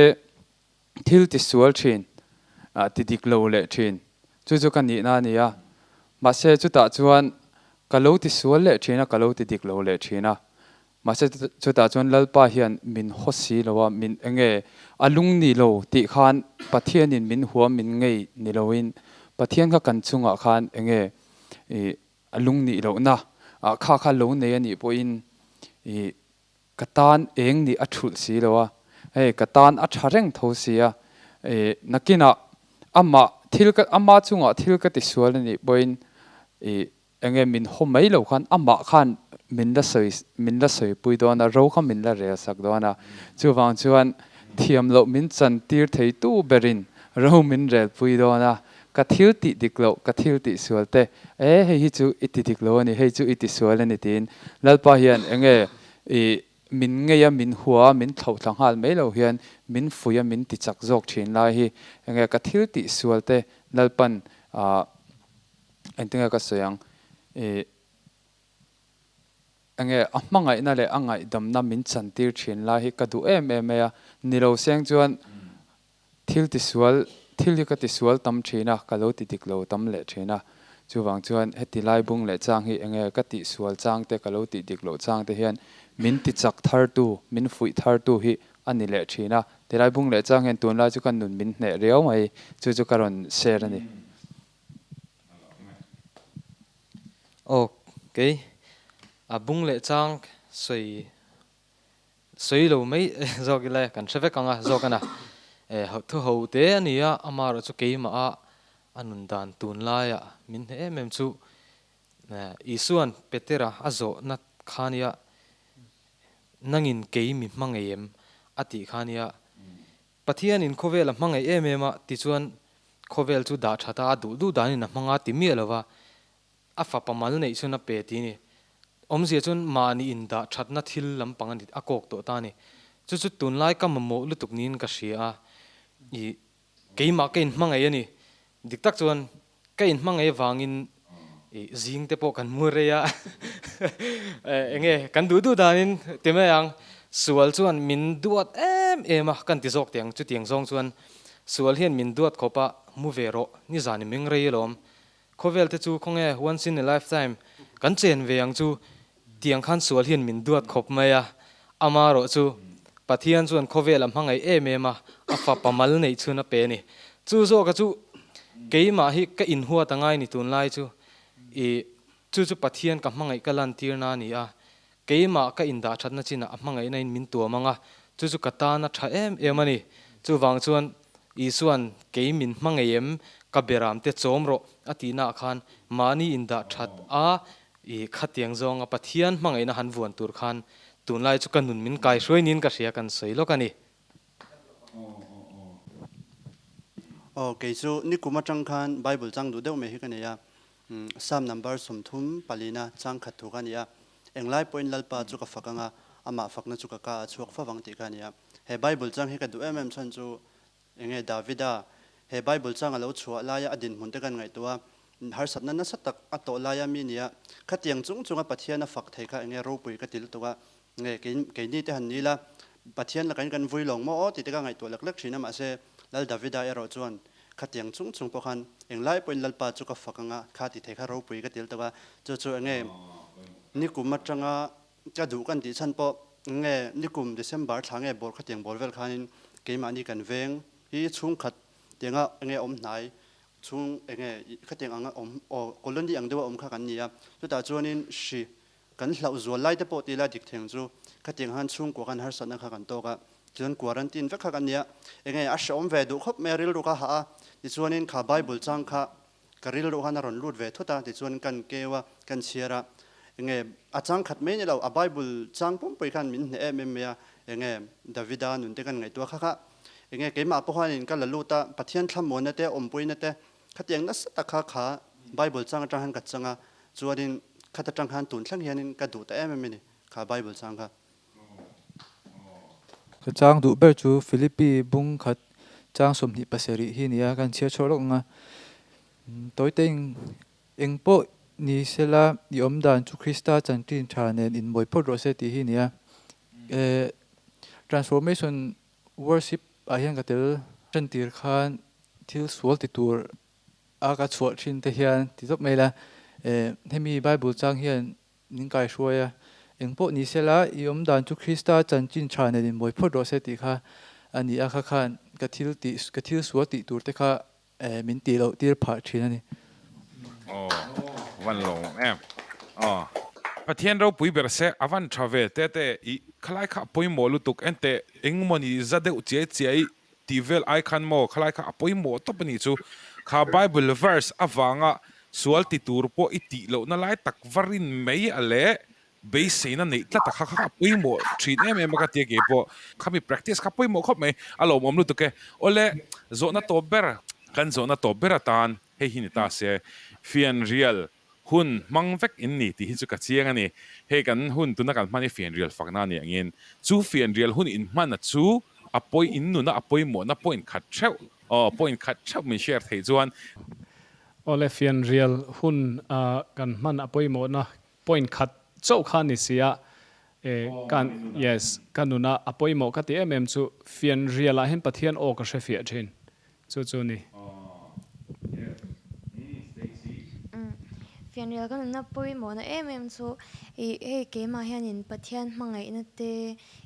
thil ti sual thin ti dik lo leh thin chu chu ka nihna a ni a mahse chutah chuan ka lo ti sual leh thin a ka lo ti dik lo leh thin a Mahse chutah chuan Lalpa hian min haw si lo a, min enge a lung ni lo tih khan Pathianin min hua min ngei ni loin Pathian kha kan chungah khan enge i a lung nih lohna kha kha lo nei a nih pawhin i ka tan eng nih a thulh si lo a, hei ka tan a tha reng tho si a, i nakinah amah thil ka ama chungah thil ka tisual a nih pawhin i Enge min haw mai lo khan amah khan min la sawi min la sawipui dawn a, ro kha min la rel sak dawn a. Chuvang chuan thiam loh min chan tir thei tu berin ro min rel pui dawn a, ka thil tih dik loh, ka thil tih sual te, e hei hi chu i ti dik lo a ni, hei chu i ti sual a ni tiin Lalpa hian enge i min ngei a, min hua a, min thlauh thla nghal mai lo hian min fuih a, min ti chak zawk thin lai hi enge ka thil tih sual te Lalpan ah Engtinge ka sawi ang? Ih, enge a hmangaihna leh a ngaihdamna min chantir thin lai hi ka duh em em mai a, ni lo seng chuan thil tisual, thil hi ka tisual tam thin a, ka lo ti dik lo tam leh thin a. Chuvang chuan heti lai bung leh chang hi enge ka tihsual chang te, ka lo tih dik loh chang te hian min ti chak thartu, min fuih thartu hi a ni leh thin a. Tilai bung leh chang hian tunlai chu ka nun min hneh riau mai, chu chu ka rawn share a ni. Aw kei a bung leh chang sawi sawi lo mai zawk ila kan hre vek ang a zawk a na e thu ho te a ni a amaherawh chu keimah a a nun dan tun laiah min hneh em em chu Isua'n Petera a zawhna kha nia nangin kei mi hma ngei em a tih kha nia Pathianin khawvel a hmangaih em em a, tichuan khawvel chu dah that a, a duh duh danin a hmang a ti miah lo va, a fapa mal neih chuan a pe ti a ni. Awmzia chuan mahni indah thatna thil lampang a ni, a kawk tawh ta a ni. Chu chu tunlai ka mamawh lutuk niin ka hria a, i keimah ka inhmangaih a ni. Dik tak chuan Ka inhmangaih avangin i zing te pawh kan mu rei a, enge kan duh duh danin ti mai ang, sual chuan min duat em em a kan ti zawk teh ang, chutiang zawng chuan sual hian min duat khawp a, mu ve rawh, nizan i meng rei alawm, khawvel te chu khawnge once in a lifetime kan chen ve ang chu Tiang khan sual hian min duat khawp mai a, ama erawh chu Pathian chuan khawvel a hmangaih em em a, a fapa mal neih chhun a pe a ni. Chu zawka chu keimah hi ka inhuat a ngai ni tunlai chu, i chu chu Pathian ka hmangaih ka lantirna a ni a, keimah ka indah thatna chinah a hmangaihna in min tuam ang a, chu chu ka tan a tha em em a ni. Chuvang chuan Isuan kei min hmangaih em? Ka beram te chawm rawh a tihnaah khan mahni indah that a, i khatiang zawnga Pathian hmangaihna han vuan tur khan tunlai chu ka nun min kaihruai niin ka hria kan sawi lawk a ni. Aw, kei chu nikum atang khan Bible chang duh deuh mai hi ka nei a, Psalm number 30 palina chang khat thu kha a ni a, Englai pawhin Lalpa chu ka fak anga, amah fakna chu ka ka a chhuak fo vang tih kha a ni a. He Bible chang hi ka duh em em chhan chu Enge Davida he Bible chang a lo chhuah laia a dinhmun te kan ngaihtuah a, harsatna nasa tak a tawh laia mi nia khatiang chung chunga Pathian a fak thei kha enge ropui ka ti lutuk a, nge keini te han ni la Pathian lakain kan vui lawng maw aw tih te ka ngaihtuah lek lek thin a, mahse Lal Davida erawh chuan khatiang chung chung pawh khan englai pawhin Lalpa chu ka fak anga kha ti thei kha ropui ka ti lutuk a, chu chu enge nikum atanga Ka duh kan tih chhan pawh nge nikum December thla nge bawr khatiang bawr vel khanin keimahni kan veng hi chhungkhat tianga enge awm hnai chhung enge khatiang anga awm aw colony ang deuha awm kha kan ni a, chutah chuanin hri kan hlauh zual lai te pawh tila dik theng chu khatiang khan chhungkua khan harsatna kha kan tawk a, tichuan quarantine vek kha kan ni a, enge a hrehawm ve duh khawp mai a rilru kha hah a, tichuanin kha Bible chang kha Ka rilru khan a rawn lut ve thut a, tichuan kan keu a, kan chhiar a, enge a chang khat mai ni lo, a Bible chang pumpui khan min hneh em em mai a, enge Davida nun te kan ngaihtuah kha kha, enge keimah pawh khanin ka la lut a, Pathian thlamuanna te, awmpuina te, khatiang nasa tak kha kha Bible chang atang khan ka chang a, chuanin khat atang khan tun thleng hianin ka duh ta em em a ni, kha Bible chang kha. Ka chang duh ber chu Philippi bung khat chang 27 hi nia kan chhiar chhuah lawk ang a. Tawite eng pawh ni sela i awm dan chu Krista chanchin tha nen inmawi phawt rawh se tih hi nia. Transformation worship ah hian ka tel tan tir khan thil sual ti tur a ka chhuah thin te hian ti tawp mai la. Hemi Bible chang hian Min kaihruai a, eng pawh ni sela, i awm dan chu Krista chanchin tha nen inmawi phawt rawh se tih kha a ni a, kha khan ka thil tih, ka thil sual tih tur te kha min tih loh tir phah thin a ni. Aw, van lo awm em. Aw, Pathian ropui ber se, a van tha ve te te, i khalai kha a pawimawh lutuk, enteh engmawni za deuh chiai chiai Tih vel ai khan maw khalai kha a pawimawh tawp a nih chu. Kha Bible verse avanga sual ti tur pawh i tih lohna lai tak va rin mai a leh beiseina neih tlat a kha kha a pawimawh thin em em a ka tia kei pawh. Khami practice kha pawimawh khawp mai a lawmawm lutuk e. Awle zawhna tawp ber kan zawhna tawp ber atan hei hi ni ta se fianrial Hun hmang vek in ni tih hi chu ka chiang a ni. Hei kan hun tuna kan hman hi fianrial fakna a ni angin chu fianrial hun in hmana chu a pawi in nuna a pawimawhna point khat theuh aw point khat theuh min share theih chuan. Awle fianrial hun kan hman a pawimawhna point khat chauh kha ni si a e kan yes ka nuna a pawimawh ka ti em em chu fianrial ah hian Pathian aw ka hre fiah thin Chu chu ni. Fianrial ka nunna pawimawhna em em chu ih hei keimah hianin Pathian hmangaihna te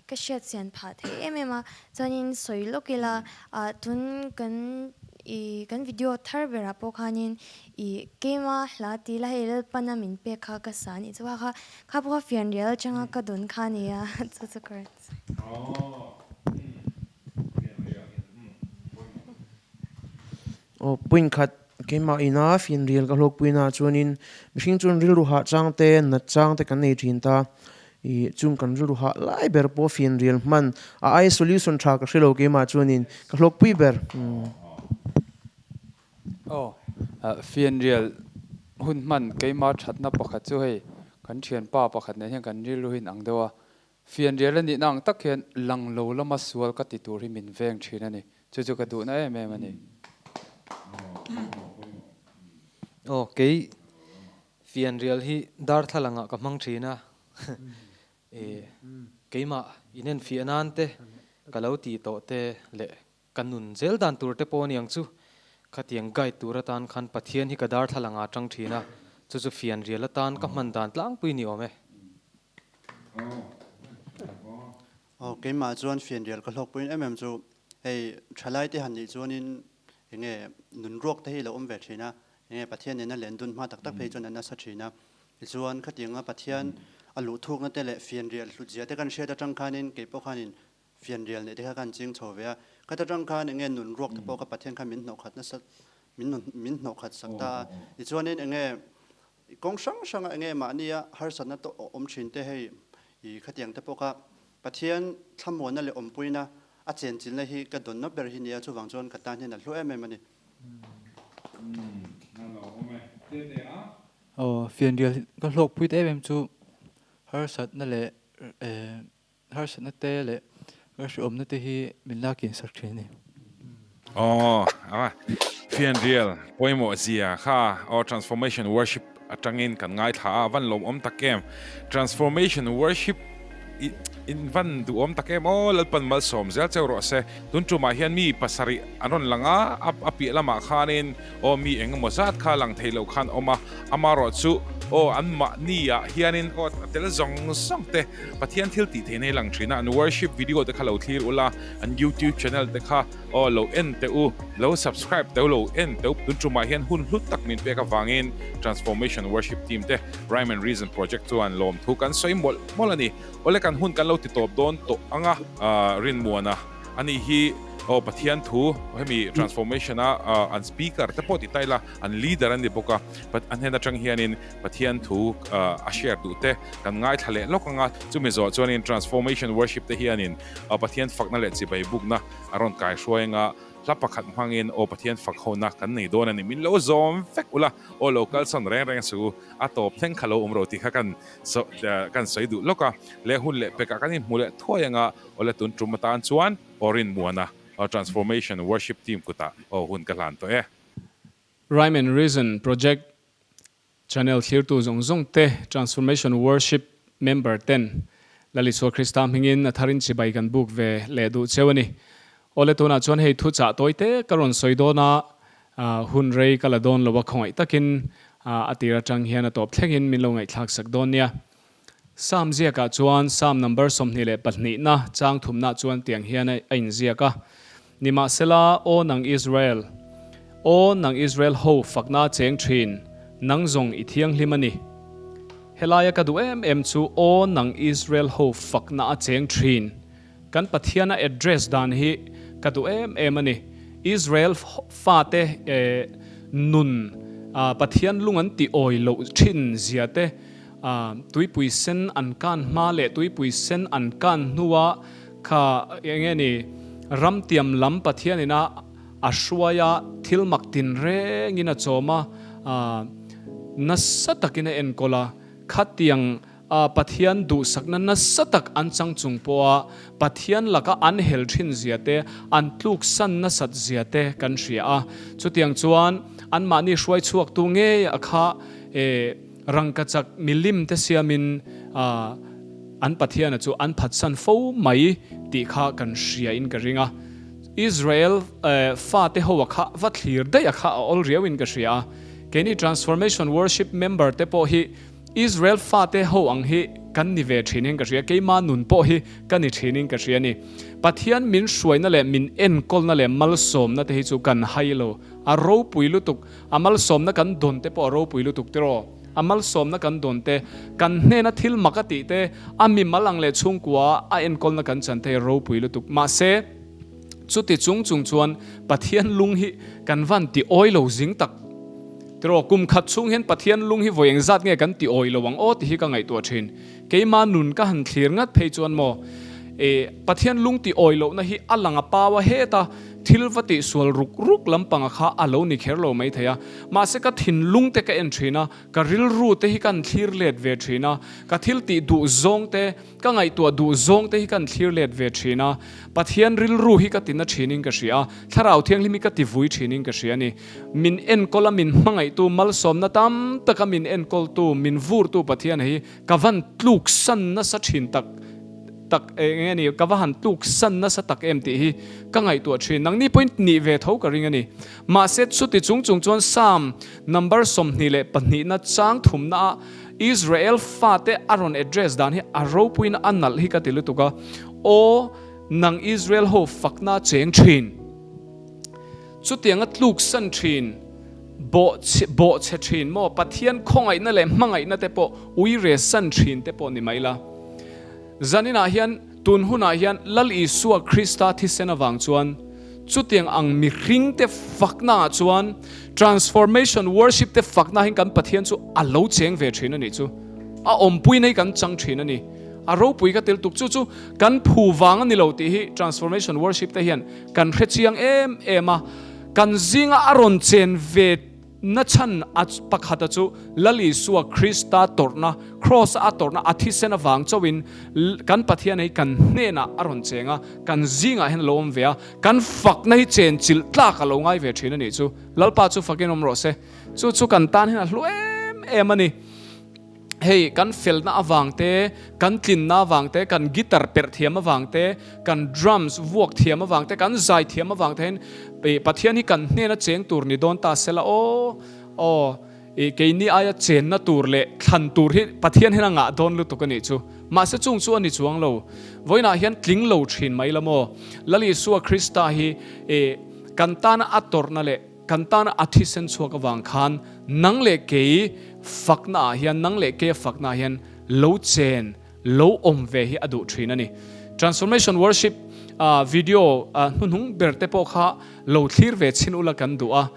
ka hriatchian phah thei em em a, chuanin sawi lawk ila ah tun kan ih kan video thar berah pawh khanin ih keima hla ti la hei Lalpana min pek kha ka sa anih chu kha kha kha pawh kha fianrial atanga ka dawn kha a nia chu chu ka rawn sawi. Aw point khat keimah ina fianrial ka hlawkpuina ah chuanin mihring chuan rilru hah chang te nat chang te kan nei thin ta ih chung kan rilru hah lai ber pawh fianrial hman a aia solution tha ka hrelo keimah chuanin ka hlawkpui ber. Aw fianrial hun hman keimah thatna pakhat chu hei kan thianpa pakhat nen hian kan rilru hi in ang deuh a Fianrial a nihna ang tak hian lang lo lama sual ka ti tur hi min veng thin a ni. Chu chu ka duhna em em a ni. Aw, kei fianrial hi darthlalangah ka hmang thin a. E, keimah inenfiah nan te ka lo ti tawh te leh ka nun zel dan tur te pawh a niang chu. Khatiang guide tur atan khan Pathian hi ka darthlalangah a tang thin a, chu chu fianrial atan ka hman dan tlangpui ni awm e. Aw, keimah chuan fianrial ka hlawkpuiin em em chu hei thalai te han nih chuanin enge nun ruak te hi lo awm ve thin a, enge Pathian nena len dun hma tak tak phei chuan a nasa thin a. Tichuan khatianga Pathian a luh thukna te leh fianrial hlutzia te kan hriat atang khanin keipawh khanin fianrial neih te kha kan ching chho ve a. Khat atang khan enge nun ruak te pawh kha Pathian khan min hnawhkhat nasa. Min min hnawhkhat sak ta a. Tichuanin enge kawng hrang hranga enge mahnia harsatna te awm thin te hei i khatiang te pawh kha Pathian thlamuanna leh awmpuina a chenchilhna hi ka dawnna ber hi nia chuvang chuan ka tan hian a hlu em em a ni. Aw fianrial ka hlawkpui ta em em chu harsatna leh Harsatna te leh hrehawmna te hi min la kin sak thin a ni. Aw a fianrial pawimawh zia kha aw Transformation Worship atangin kan ngaithla a, van lawmawm tak em? Transformation Worship i in van duhawm tak em aw Lalpan malsawm zel cheu rawh se. Tun tumah hian mi pasarih an rawn lang a, a piah lamah khanin Aw mi eng emaw zat kha lang thei lo khan awm a, amarawh chu aw an mahni ah hianin aw a tel zawng zawng te Pathian thil tih theihna hi lang thin a, an worship video te kha lo thlir ula, an youtube channel te kha aw lo en teh u, lo subscribe teh u, lo en teh u, tun tumah hian hun hlu tak min pek avangin Transformation Worship Team te Rhyme and Reason Project chuan lawmthu kan sawi mawlh mawlh a ni. Awle kan hun kan lo ti tawp dawn tawh ang a, Rinmuana. Ani hi aw Pathian thu hemi transformation a an speaker te pawh ti ta ila an leader an ni bawk a an hnen atang hianin Pathian thu a share duh te kan ngaithla leh lawk anga chumi zawh chuanin transformation worship te hianin Pathian fakna leh chibai bukna a rawn kai hruai anga hla pakhat hmangin aw Pathian fak hona kan nei dawn a ni min lo zawm vek ula aw lo kalsawn reng reng suh u a tawp thleng kha lo awm ro tih kha kan kan sawi duh lawk a leh hun leh pekah kan inhmu leh thuai anga Awle tun tum atan chuan Orin Muana Transformation Worship Team kutah aw hun ka hlan tawh e. Rhyme and Reason Project Channel thlirtu zawng zawng te Transformation Worship member ten Lal Isua Krista hmingin a tharin chibai kan buk ve leh duh cheu a ni. Awle tunah chuan hei thu chah tawi te ka rawn sawi dawn a, hun rei ka la dawn lo a khawngaih takin a tir atang hian a tawp thlengin min lo ngaihthlak sak dawn nia. Psalm ziakah chuan Psalm number 22na chang thumna chuan tiang hian a inziak a, Nimahsela, Aw nang Israel, Aw nang Israel ho fakna cheng thin, nang zawng i thianghlim a ni. Helaia ka duh em em chu Aw nang Israel ho fakna a cheng thin. Kan Pathian a address dan hi ka duh em em a ni. Israel fate nun Pathian lung an ti awi loh thin zia te, Tuipui sen an kan hma leh tuipui sen an kan hnua kha eng nge ni ramtiam lam Pathianin a a hruai a, thil mak tinrengin a chawm a, nasa takin a enkawl a, khatiang Pathian duhsakna nasa tak an chang chung pawha Pathian laka an hel thin zia te, an tluksan nasat zia te kan hria a. Chutiang chuan anmahni hruai chhuaktu ngei a kha Rangkachak milim te siamin an Pathiana chu an phatsan fo mai tih kha kan hria in ka ring a. Israel fate ho a kha va thlir daih a kha a awl riau in ka hria a. Keini Transformation Worship member te pawh hi Israel fate ho ang hi kan ni ve thin in ka hria, keima nun pawh hi ka ni thin in ka hria a ni. Pathian min hruaina leh min enkawlna leh malsawmna te hi chu kan hai lo. A ropui lutuk, a malsawmna kan dawn te pawh a ropui lutuk tiraw? A malsawmna kan dawn te, kan hnena thil mak a tih te, a mimal ang leh chhungkua a enkawlna kan chan te hi a ropui lutuk. Mahse, chuti chung chung chuan Pathian lung hi kan van ti awi lo zing tak tiraw? Kum khat chhung hian Pathian lung hi vawi engzat nge kan ti awi lo ang aw tih hi ka ngaihtuah thin. Keima nun ka han thlir ngat phei chuan maw, e, Pathian lung ti awi lohna hi a lang a pau a heta thil va tih sual ruk ruk lampanga kha a lo ni kher lo mai thei a. Mahse ka thinlung te ka en thin a, ka rilru te hi ka han thlir let ve thin a, ka thil tih duh zawng te, ka ngaihtuah duh zawng te hi ka han thlir let ve thin a, Pathian rilru hi ka ti na thinin ka hria a, Thlarau Thianghlim hi ka ti vui thinin ka hria a ni. Min enkawl a, min hmangaihtu, malsawmna tam taka min enkawltu, min vurtu Pathian hi Ka van tluk san nasa thin tak tak eng nge ni ka va han tluk san nasa tak em tih hi ka ngaihtuah thin. Nangni pawhin nih ve tho ka ring a ni. Mahse chuti chung chung chuan Psalm number 22 na chang thumna ah Israel fate a rawn address dan hi a ropuina a nalh hi ka ti lutuk a, Aw nang Israel ho fakna cheng thin. Chutianga tluk san thin, bawh bawh chhe thin maw? Pathian khawngaihna leh hmangaihna te pawh ui re san thin te pawh ni mai la. Zaninah hian, tun hunah hian Lal Isua Krista thisen avang chuan Chutiang ang mihringte faknaah chuan Transformation Worship te fakna hian kan Pathian chu a lo cheng ve thin a nih chu. A awmpuina hi kan chang thin a ni. A ropui ka tel tuk chu chu kan phu vang a ni lo tih hi Transformation Worship te hian kan hre chiang em em a. Kan zinga a rawn chen ve na chhan a pakhata chu Lal Isua Krista tawrhna, Kraws a tawrhna a thisen avang chauhin kan Pathian hi kan hnenah a rawn cheng a, kan zingah hian a lo awm ve a, kan fakna hi chen chilh tlak a lo ngai ve thin a nih chu. Lalpa chu fakin awm rawh se. Chu chu kan tan hian a hlu em em a ni. Hei kan felna avang te, kan tlinna avang te, kan guitar perh thiam avang te, kan drums vuak thiam avang te, kan zai thiam avang te hian Pathian hi kan hnena cheng tur ni dawn ta sela aw, aw, keini aia chenna tur leh thlan tur hi Pathian hian a ngah dawn lutuk a nih chu. Mahse chung chu a ni chuang lo. Vawiinah hian tling lo thin mai la maw? Lal Isua Krista hi kan tana a tawrhna leh Kan tana a thisen chhuak avang khan nang leh kei fakna ah hian, nang leh keia fakna ah hian lo chen, lo awm ve hi a duh thin a ni. Transformation Worship video hnuhnung ber te pawh kha lo thlir ve chhin ula kan duh a,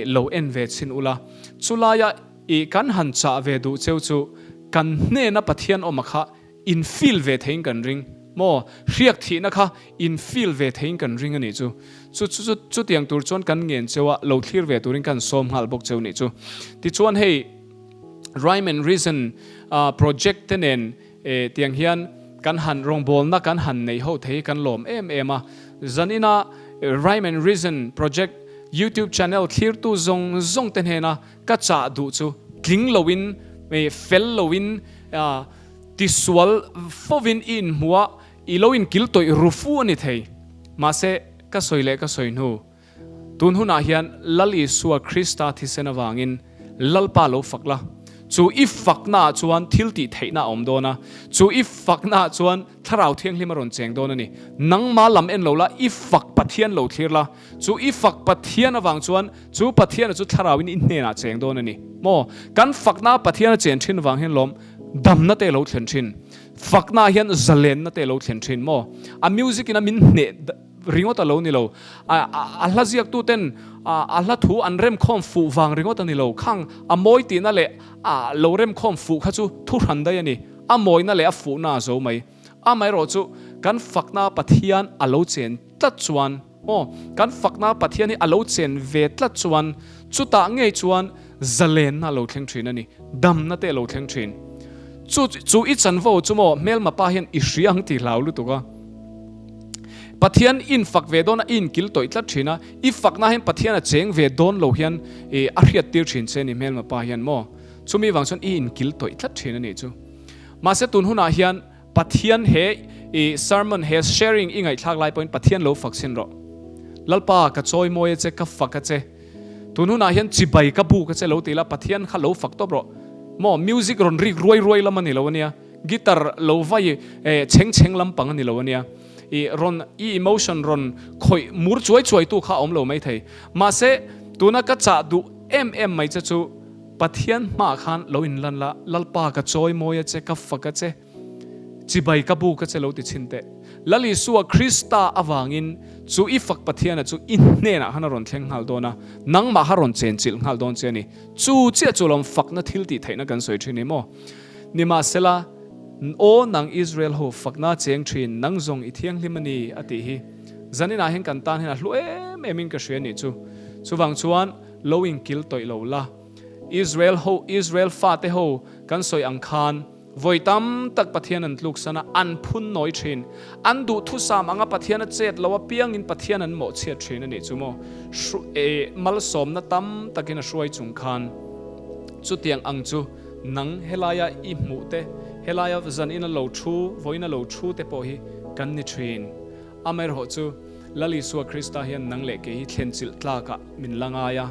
lo en ve chhin ula. Chulaia i kan han chah ve duh cheu chu kan hnena Pathian awma kha In feel ve theiin kan ring maw? Hriak thihna kha in feel ve theiin kan ring a nih chu. Chu chu chu chutiang tur chuan kan ngen cheu a, lo thlir ve turin kan sawm nghal bawk cheu nih chu. Tichuan hei Rhyme and Reason project te nen tiang hian kan han rawngbawlna kan han nei ho thei hi kan lawm em em a. Zanina Rhyme and Reason project YouTube channel thlirtu zawng zawng te hnena ka chah duh chu tling loin fel loin Tisual fovin i inhmu a, i lo inkil tawih ru fu a ni thei. Mahse, ka sawi leh ka sawi hnu, tun hunah hian Lal Isua Krista thisen avangin Lalpa lo fak la. Chu i faknaah chuan thil tih theihna a awm dawn a, chu i faknaah chuan Thlarau Thianghlim a rawn cheng dawn a ni. Nangma lam en lo la, i fak Pathian lo thlir la. Chu i fak Pathian avang chuan chu Pathiana chu Thlarauin i hnenah cheng dawn a ni. Maw? Kan faknaa Pathian a chen thin avang hian lawm Damna te lo thlen thin. Fakna hian zalenna te lo thlen thin maw? A music in a min hneh ringawt a lo ni lo. A hla ziaktu ten a hla thu an remkhawm fuh vang ringawt a ni lo. Khang a mawi tihna leh a lo remkhawm fuh kha chu thu hran daih a ni. A mawina leh a fuhna a zo mai. Amaherawh chu kan fakna Pathian a lo chen tlat chuan aw, kan fakna Pathian hi a lo chen ve tlat chuan chutah ngei chuan zalenna a lo thleng thin a ni, damna te a lo thleng thin. Chu chu i chanvo chu maw hmelma pa hian i hria ang tih hlau lutuk a. Pathian infak ve dawn a, i inkil tawih tlat thin a, i fakna hian Pathian a cheng ve dawn lo hian a hriat tir thin che a ni hmelma pa hian maw. Chumi vang chuan i inkil tawih tlat thin a nih chu. Mahse tun hunah hian Pathian he i sermon he sharing i ngaihthlak lai pawhin Pathian lo fak chhin rawh. Lalpa ka chawi mawi a che, ka fak a che. Tun hunah hian chibai ka buk a che lo ti la Pathian kha lo fak tawp rawh. Maw music rawn rik ruai ruai lam a ni lo ania, guitar lo vai chheng chheng lampang a ni lo ania. I rawn i emotion rawn khawih mur chuai chuai tu kha a awm lo mai thei. Mahse tuna ka chah duh em em mai che chu Pathian hmaah khan lo inlan la, Lalpa ka chawi mawi a che, ka fak a che, chibai ka buk a che lo ti chhin teh. Lal Isua Krista avangin chu i fak Pathiana chu i hnenah khan a rawn thleng nghal dawn a, nangmah kha rawn chenchilh nghal dawn che a ni. Chu chiah chu lawm fakna thil tih theihna kan sawi thin hi maw? Nimahsela, Aw nang Israel ho fakna cheng thin, nang zawng i thianghlim a ni a tih hi zaninah hian kan tan hian a hlu em em in ka hria a nih chu. Chuvang chuan, Lo inkil tawih lo la. Israel ho, Israel fate ho kan sawi ang khan vawi tam tak Pathian an tluksan a, an phun nawi thin. An duhthusam anga Pathian a chet lo apiangin Pathian an mawhchhiat thin a nih chu maw. Hru, eh, malsawmna tam takin a hruai chung khan chutiang ang chu nang helaia i hmuh te, helaia zanin a lo thu, vawiin a lo thu te pawh hi kan ni thin. Amaherawh chu, Lal Isua Krista hian nang leh kei hi thlenchilh tlakah min la ngai a,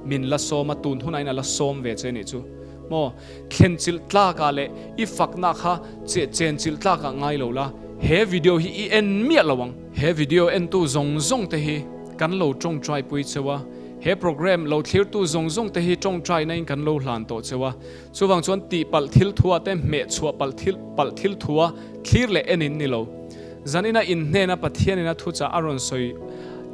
min la sawm a, tun hunah in a la sawm ve che nih chu. Maw? Thlenchilh tlakah leh i fakna kha che chenchilh tlakah ngai lo la, he video hi i en miah lo ang. He video entu zawng zawng te hi kan lo tawngtai pui cheu a, he program lo thlirtu zawng zawng te hi tawngtaina in kan lo hlan tawh cheu a, chuvang chuan tihpalh thil thua te hmehchhuah palh thil palh thil thua thlir leh en in ni lo. Zanina in hnena Pathianin a thuchah a rawn sawi.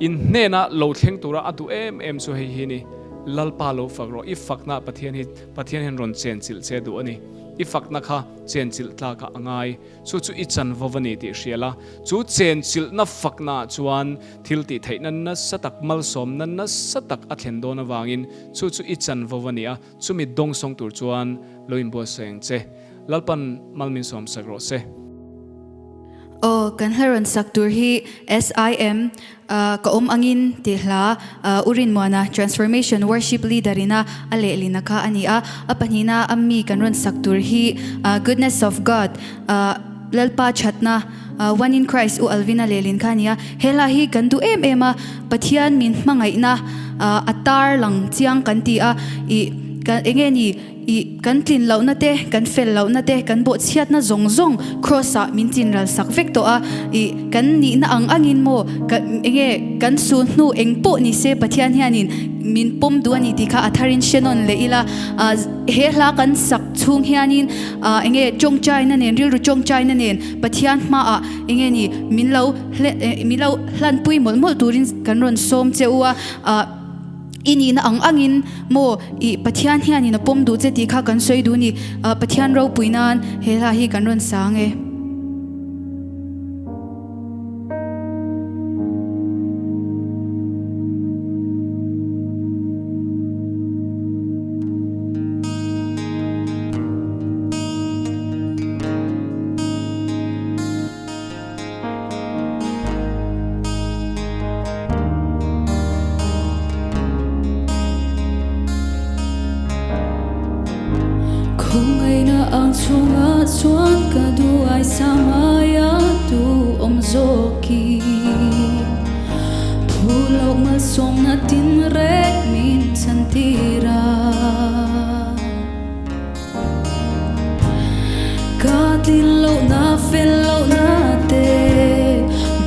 In hnena lo thleng tura a duh em em chu hei hi ni, Lalpa lo fak rawh, i fakna Pathian hi Pathian hian rawn chenchilh che duh a ni. I fakna kha chenchilh tlakah a ngai. Chu chu i chanvo a ni tih hria la, chu chenchilhna faknaah chuan thil tih theihna nasa tak, malsawmna nasa tak a thlen dawn avangin chu chu i chanvo a ni a, chumi dawngsawng tur chuan lo inbuatsaih ang che. Lalpan mal min sawmsak rawh se. Aw, kan hla rawn sak tur hi SIM ka awm angin tih hla U Rinmuana Transformation Worship Leader ina a lehlina kha a ni a. A pahnihna a mi kan rawn sak tur hi Goodness of God, Lalpa thatna, One in Christ U Alvin-a lehlin kha a ni a. He hla hi kan duh em em a, Pathian min hmangaihna a tar lang chiang kan ti a, ih enge ni? I kan tlin lohna te, kan fel lohna te, kan bawhchhiatna zawng zawng Kraws ah min chin ral sak vek tawh a. I kan nihna ang angin maw, ka enge kan sul hnu eng pawh ni se Pathian hianin min pawm duh a ni tih kha a tharin hre nawn leh ila. He hla kan sak chhung hianin enge tawngtaina nen, rilru tawngtaina nen Pathian hmaah enge ni min lo min lo hlanpui mawlh mawlh turin kan rawn sawm che u a. I nihna ang angin maw i Pathian hianin a pawm duh che tih kha kan sawi duh ni. Pathian ropui nan he hla hi kan rawn sang e. Khawngaihna ang chhungah chuan ka duai samaia tu awm zawki. Phu loh malsawmna tinrek min chantir a. Ka tlin lohna fel lohna te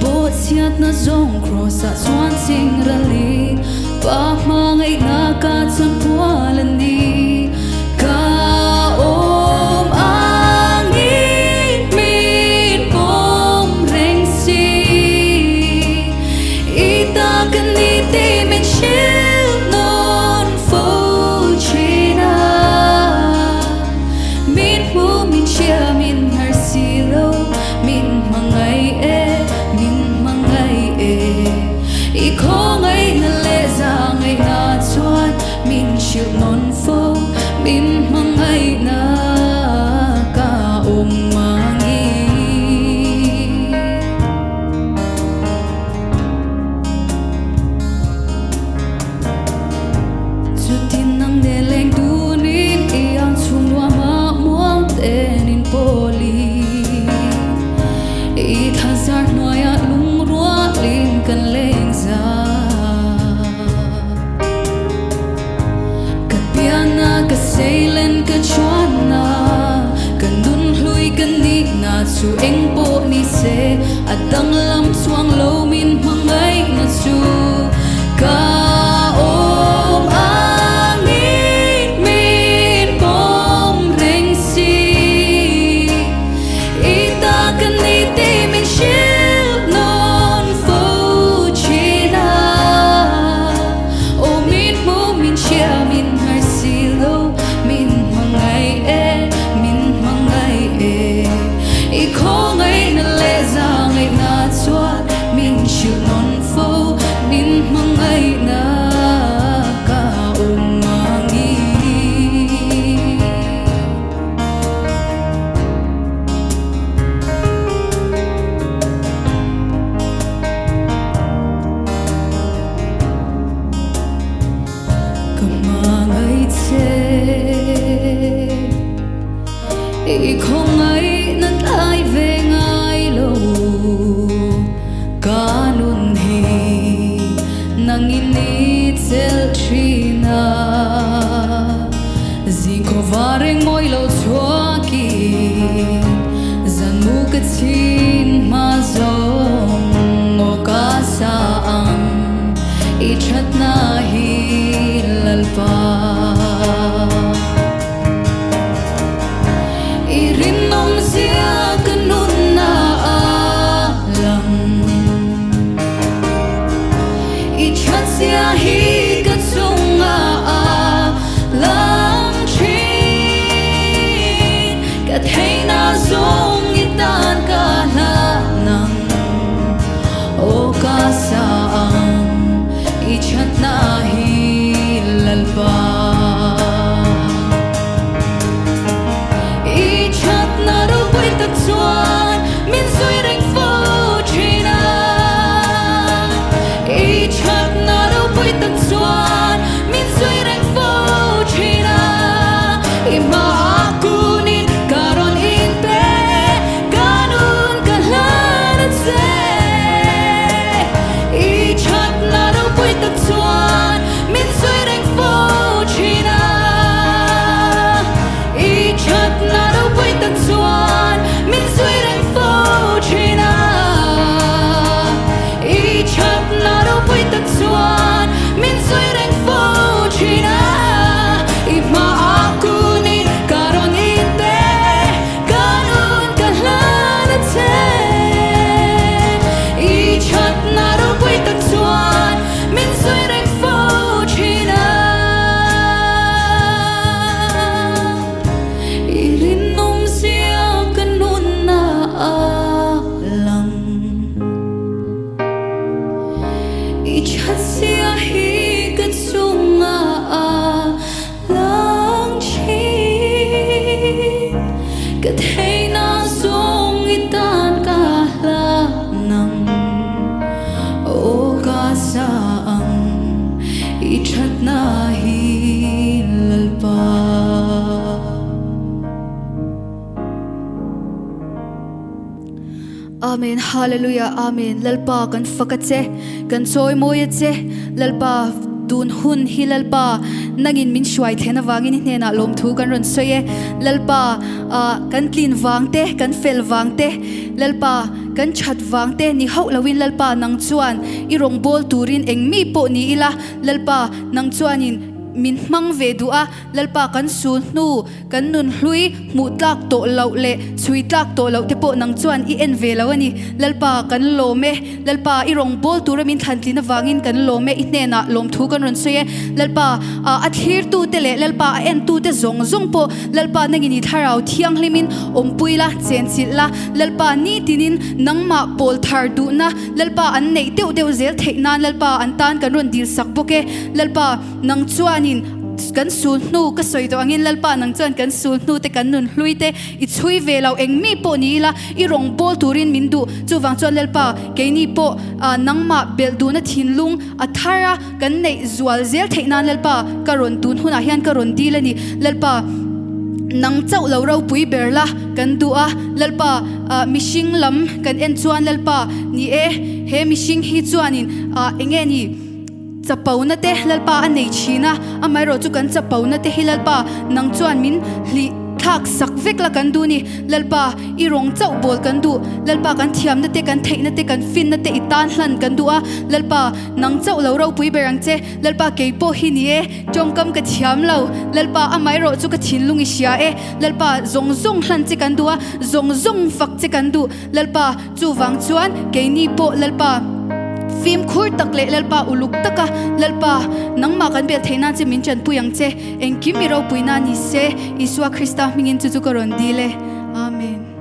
bawhchhiatna zawng Kraws ah chuan ching rali Pa hmangaihna ka chanpual a ni Ka awm angin min pawm reng si I ta ka ni tih min hrilh nawn fo thin a. Min hmu min hria min hnar si lo, min hmangaih e, min hmangaih e. I khawngaihna leh zahngaihna chuan min hrilh nawn fo, min hmangaihna ka awm angin. Chutin nang nen leng tunin i ang chhung nuamah muang ten in pawlin I thazar hnuaiah lungrualin kan leng za. Ka pianna ka seilen ka chuanna Ka nun hlui ka nihna chu eng pawh ni se A danglam chuang lo min hmangaihna chu Ka awm angin min pawm reng si I ta ka ni tih min hrilh nawn fo thin a. Aw min hmu min hria min hnar si lo min hmangaih e min hmangaih e I khawngaihna leh zahngaihna chuan min hrilh nawn fo min hmangaihna ka awm angin. Ka hmangaih che I khawngaihna tlai ve ngai lo Ka nun hi nangin i chelh thin a Zingkhaw var eng mawi lo chhuakin Zan mu ka chhin hma zawng aw ka sa ang I thatna hi Lalpa. I rinawm zia ka nunna a lang. Amen Hallelujah Amen Lalpa kan fak a che kan chawimawi a che Lalpa tun hun hi Lalpa nangin min hruai thlen avangin i hnenah lawmthu kan rawn sawi e Lalpa ah kan tlin vang te kan fel vang te Lalpa kan that vang te ni hauh loin Lalpa nang chuan i rawngbâwl turin eng mi pawh ni ila Lalpa nang chuanin min hmang ve duh a Lalpa kan sul hnu Kan nun hlui hmuh tlak tawh loh leh chhui tlak tawh loh te pawh nang chuan i en ve lo a ni. Lalpa, kan lawm e. Lalpa, i rawn bawl tura min thlantlin avangin kan lawm e. I hnenah lawmthu kan rawn sawi e. Lalpa, a thlirtute leh Lalpa a entute zawng zawng pawh Lalpa nangin i thlarau thianghlimin awmpui la, chenchilh la. Lalpa, nitinin nangmah pawl thar duhna Lalpa an neih deuh deuh zel theih nan Lalpa an tan kan rawn dilsak bawk e. Lalpa, nang chuanin kan sul hnu ka sawi tawh angin Lalpa nang chuan kan sul hnu te kan nun hlui te i chhui ve lo eng mi pawh ni ila i rawn bawl turin min duh chuvang chuan Lalpa keini pawh nangmah belh duhna thinlung a thar a kan neih zual zel theih nan Lalpa ka rawn tun hunah hian ka rawn dil a ni Lalpa nang chauh lo ropui ber la kan duh a Lalpa mihring lam kan en chuan Lalpa ni e he mihring hi chuanin enge ni Chapona te Lalpa a nei thin a, amaherawh chu kan chapona te hi Lalpa nang chuan min hlih thlak sak vek la kan duh ni. Lalpa i rawng chauh bawl kan duh, Lalpa kan thiamna te, kan theihna te, kan finna te i tan hlan kan duh a, Lalpa nang chauh lo ropui ber ang che, Lalpa kei pawh hi ni e, tawngkam ka thiam lo, Lalpa amaherawh chu ka thinlung i hria e, Lalpa zawng zawng hlan che kan duh a, zawng zawng fak che kan duh, Lalpa. Chuvang chuan keini pawh Lalpa fimkhur tak leh Lalpa uluk taka Lalpa nangmah kan bel theih nan che min tanpui ang che, engkim i ropui na ni se, Isua Krista hmingin chu chu ka rawn dil e. Amen.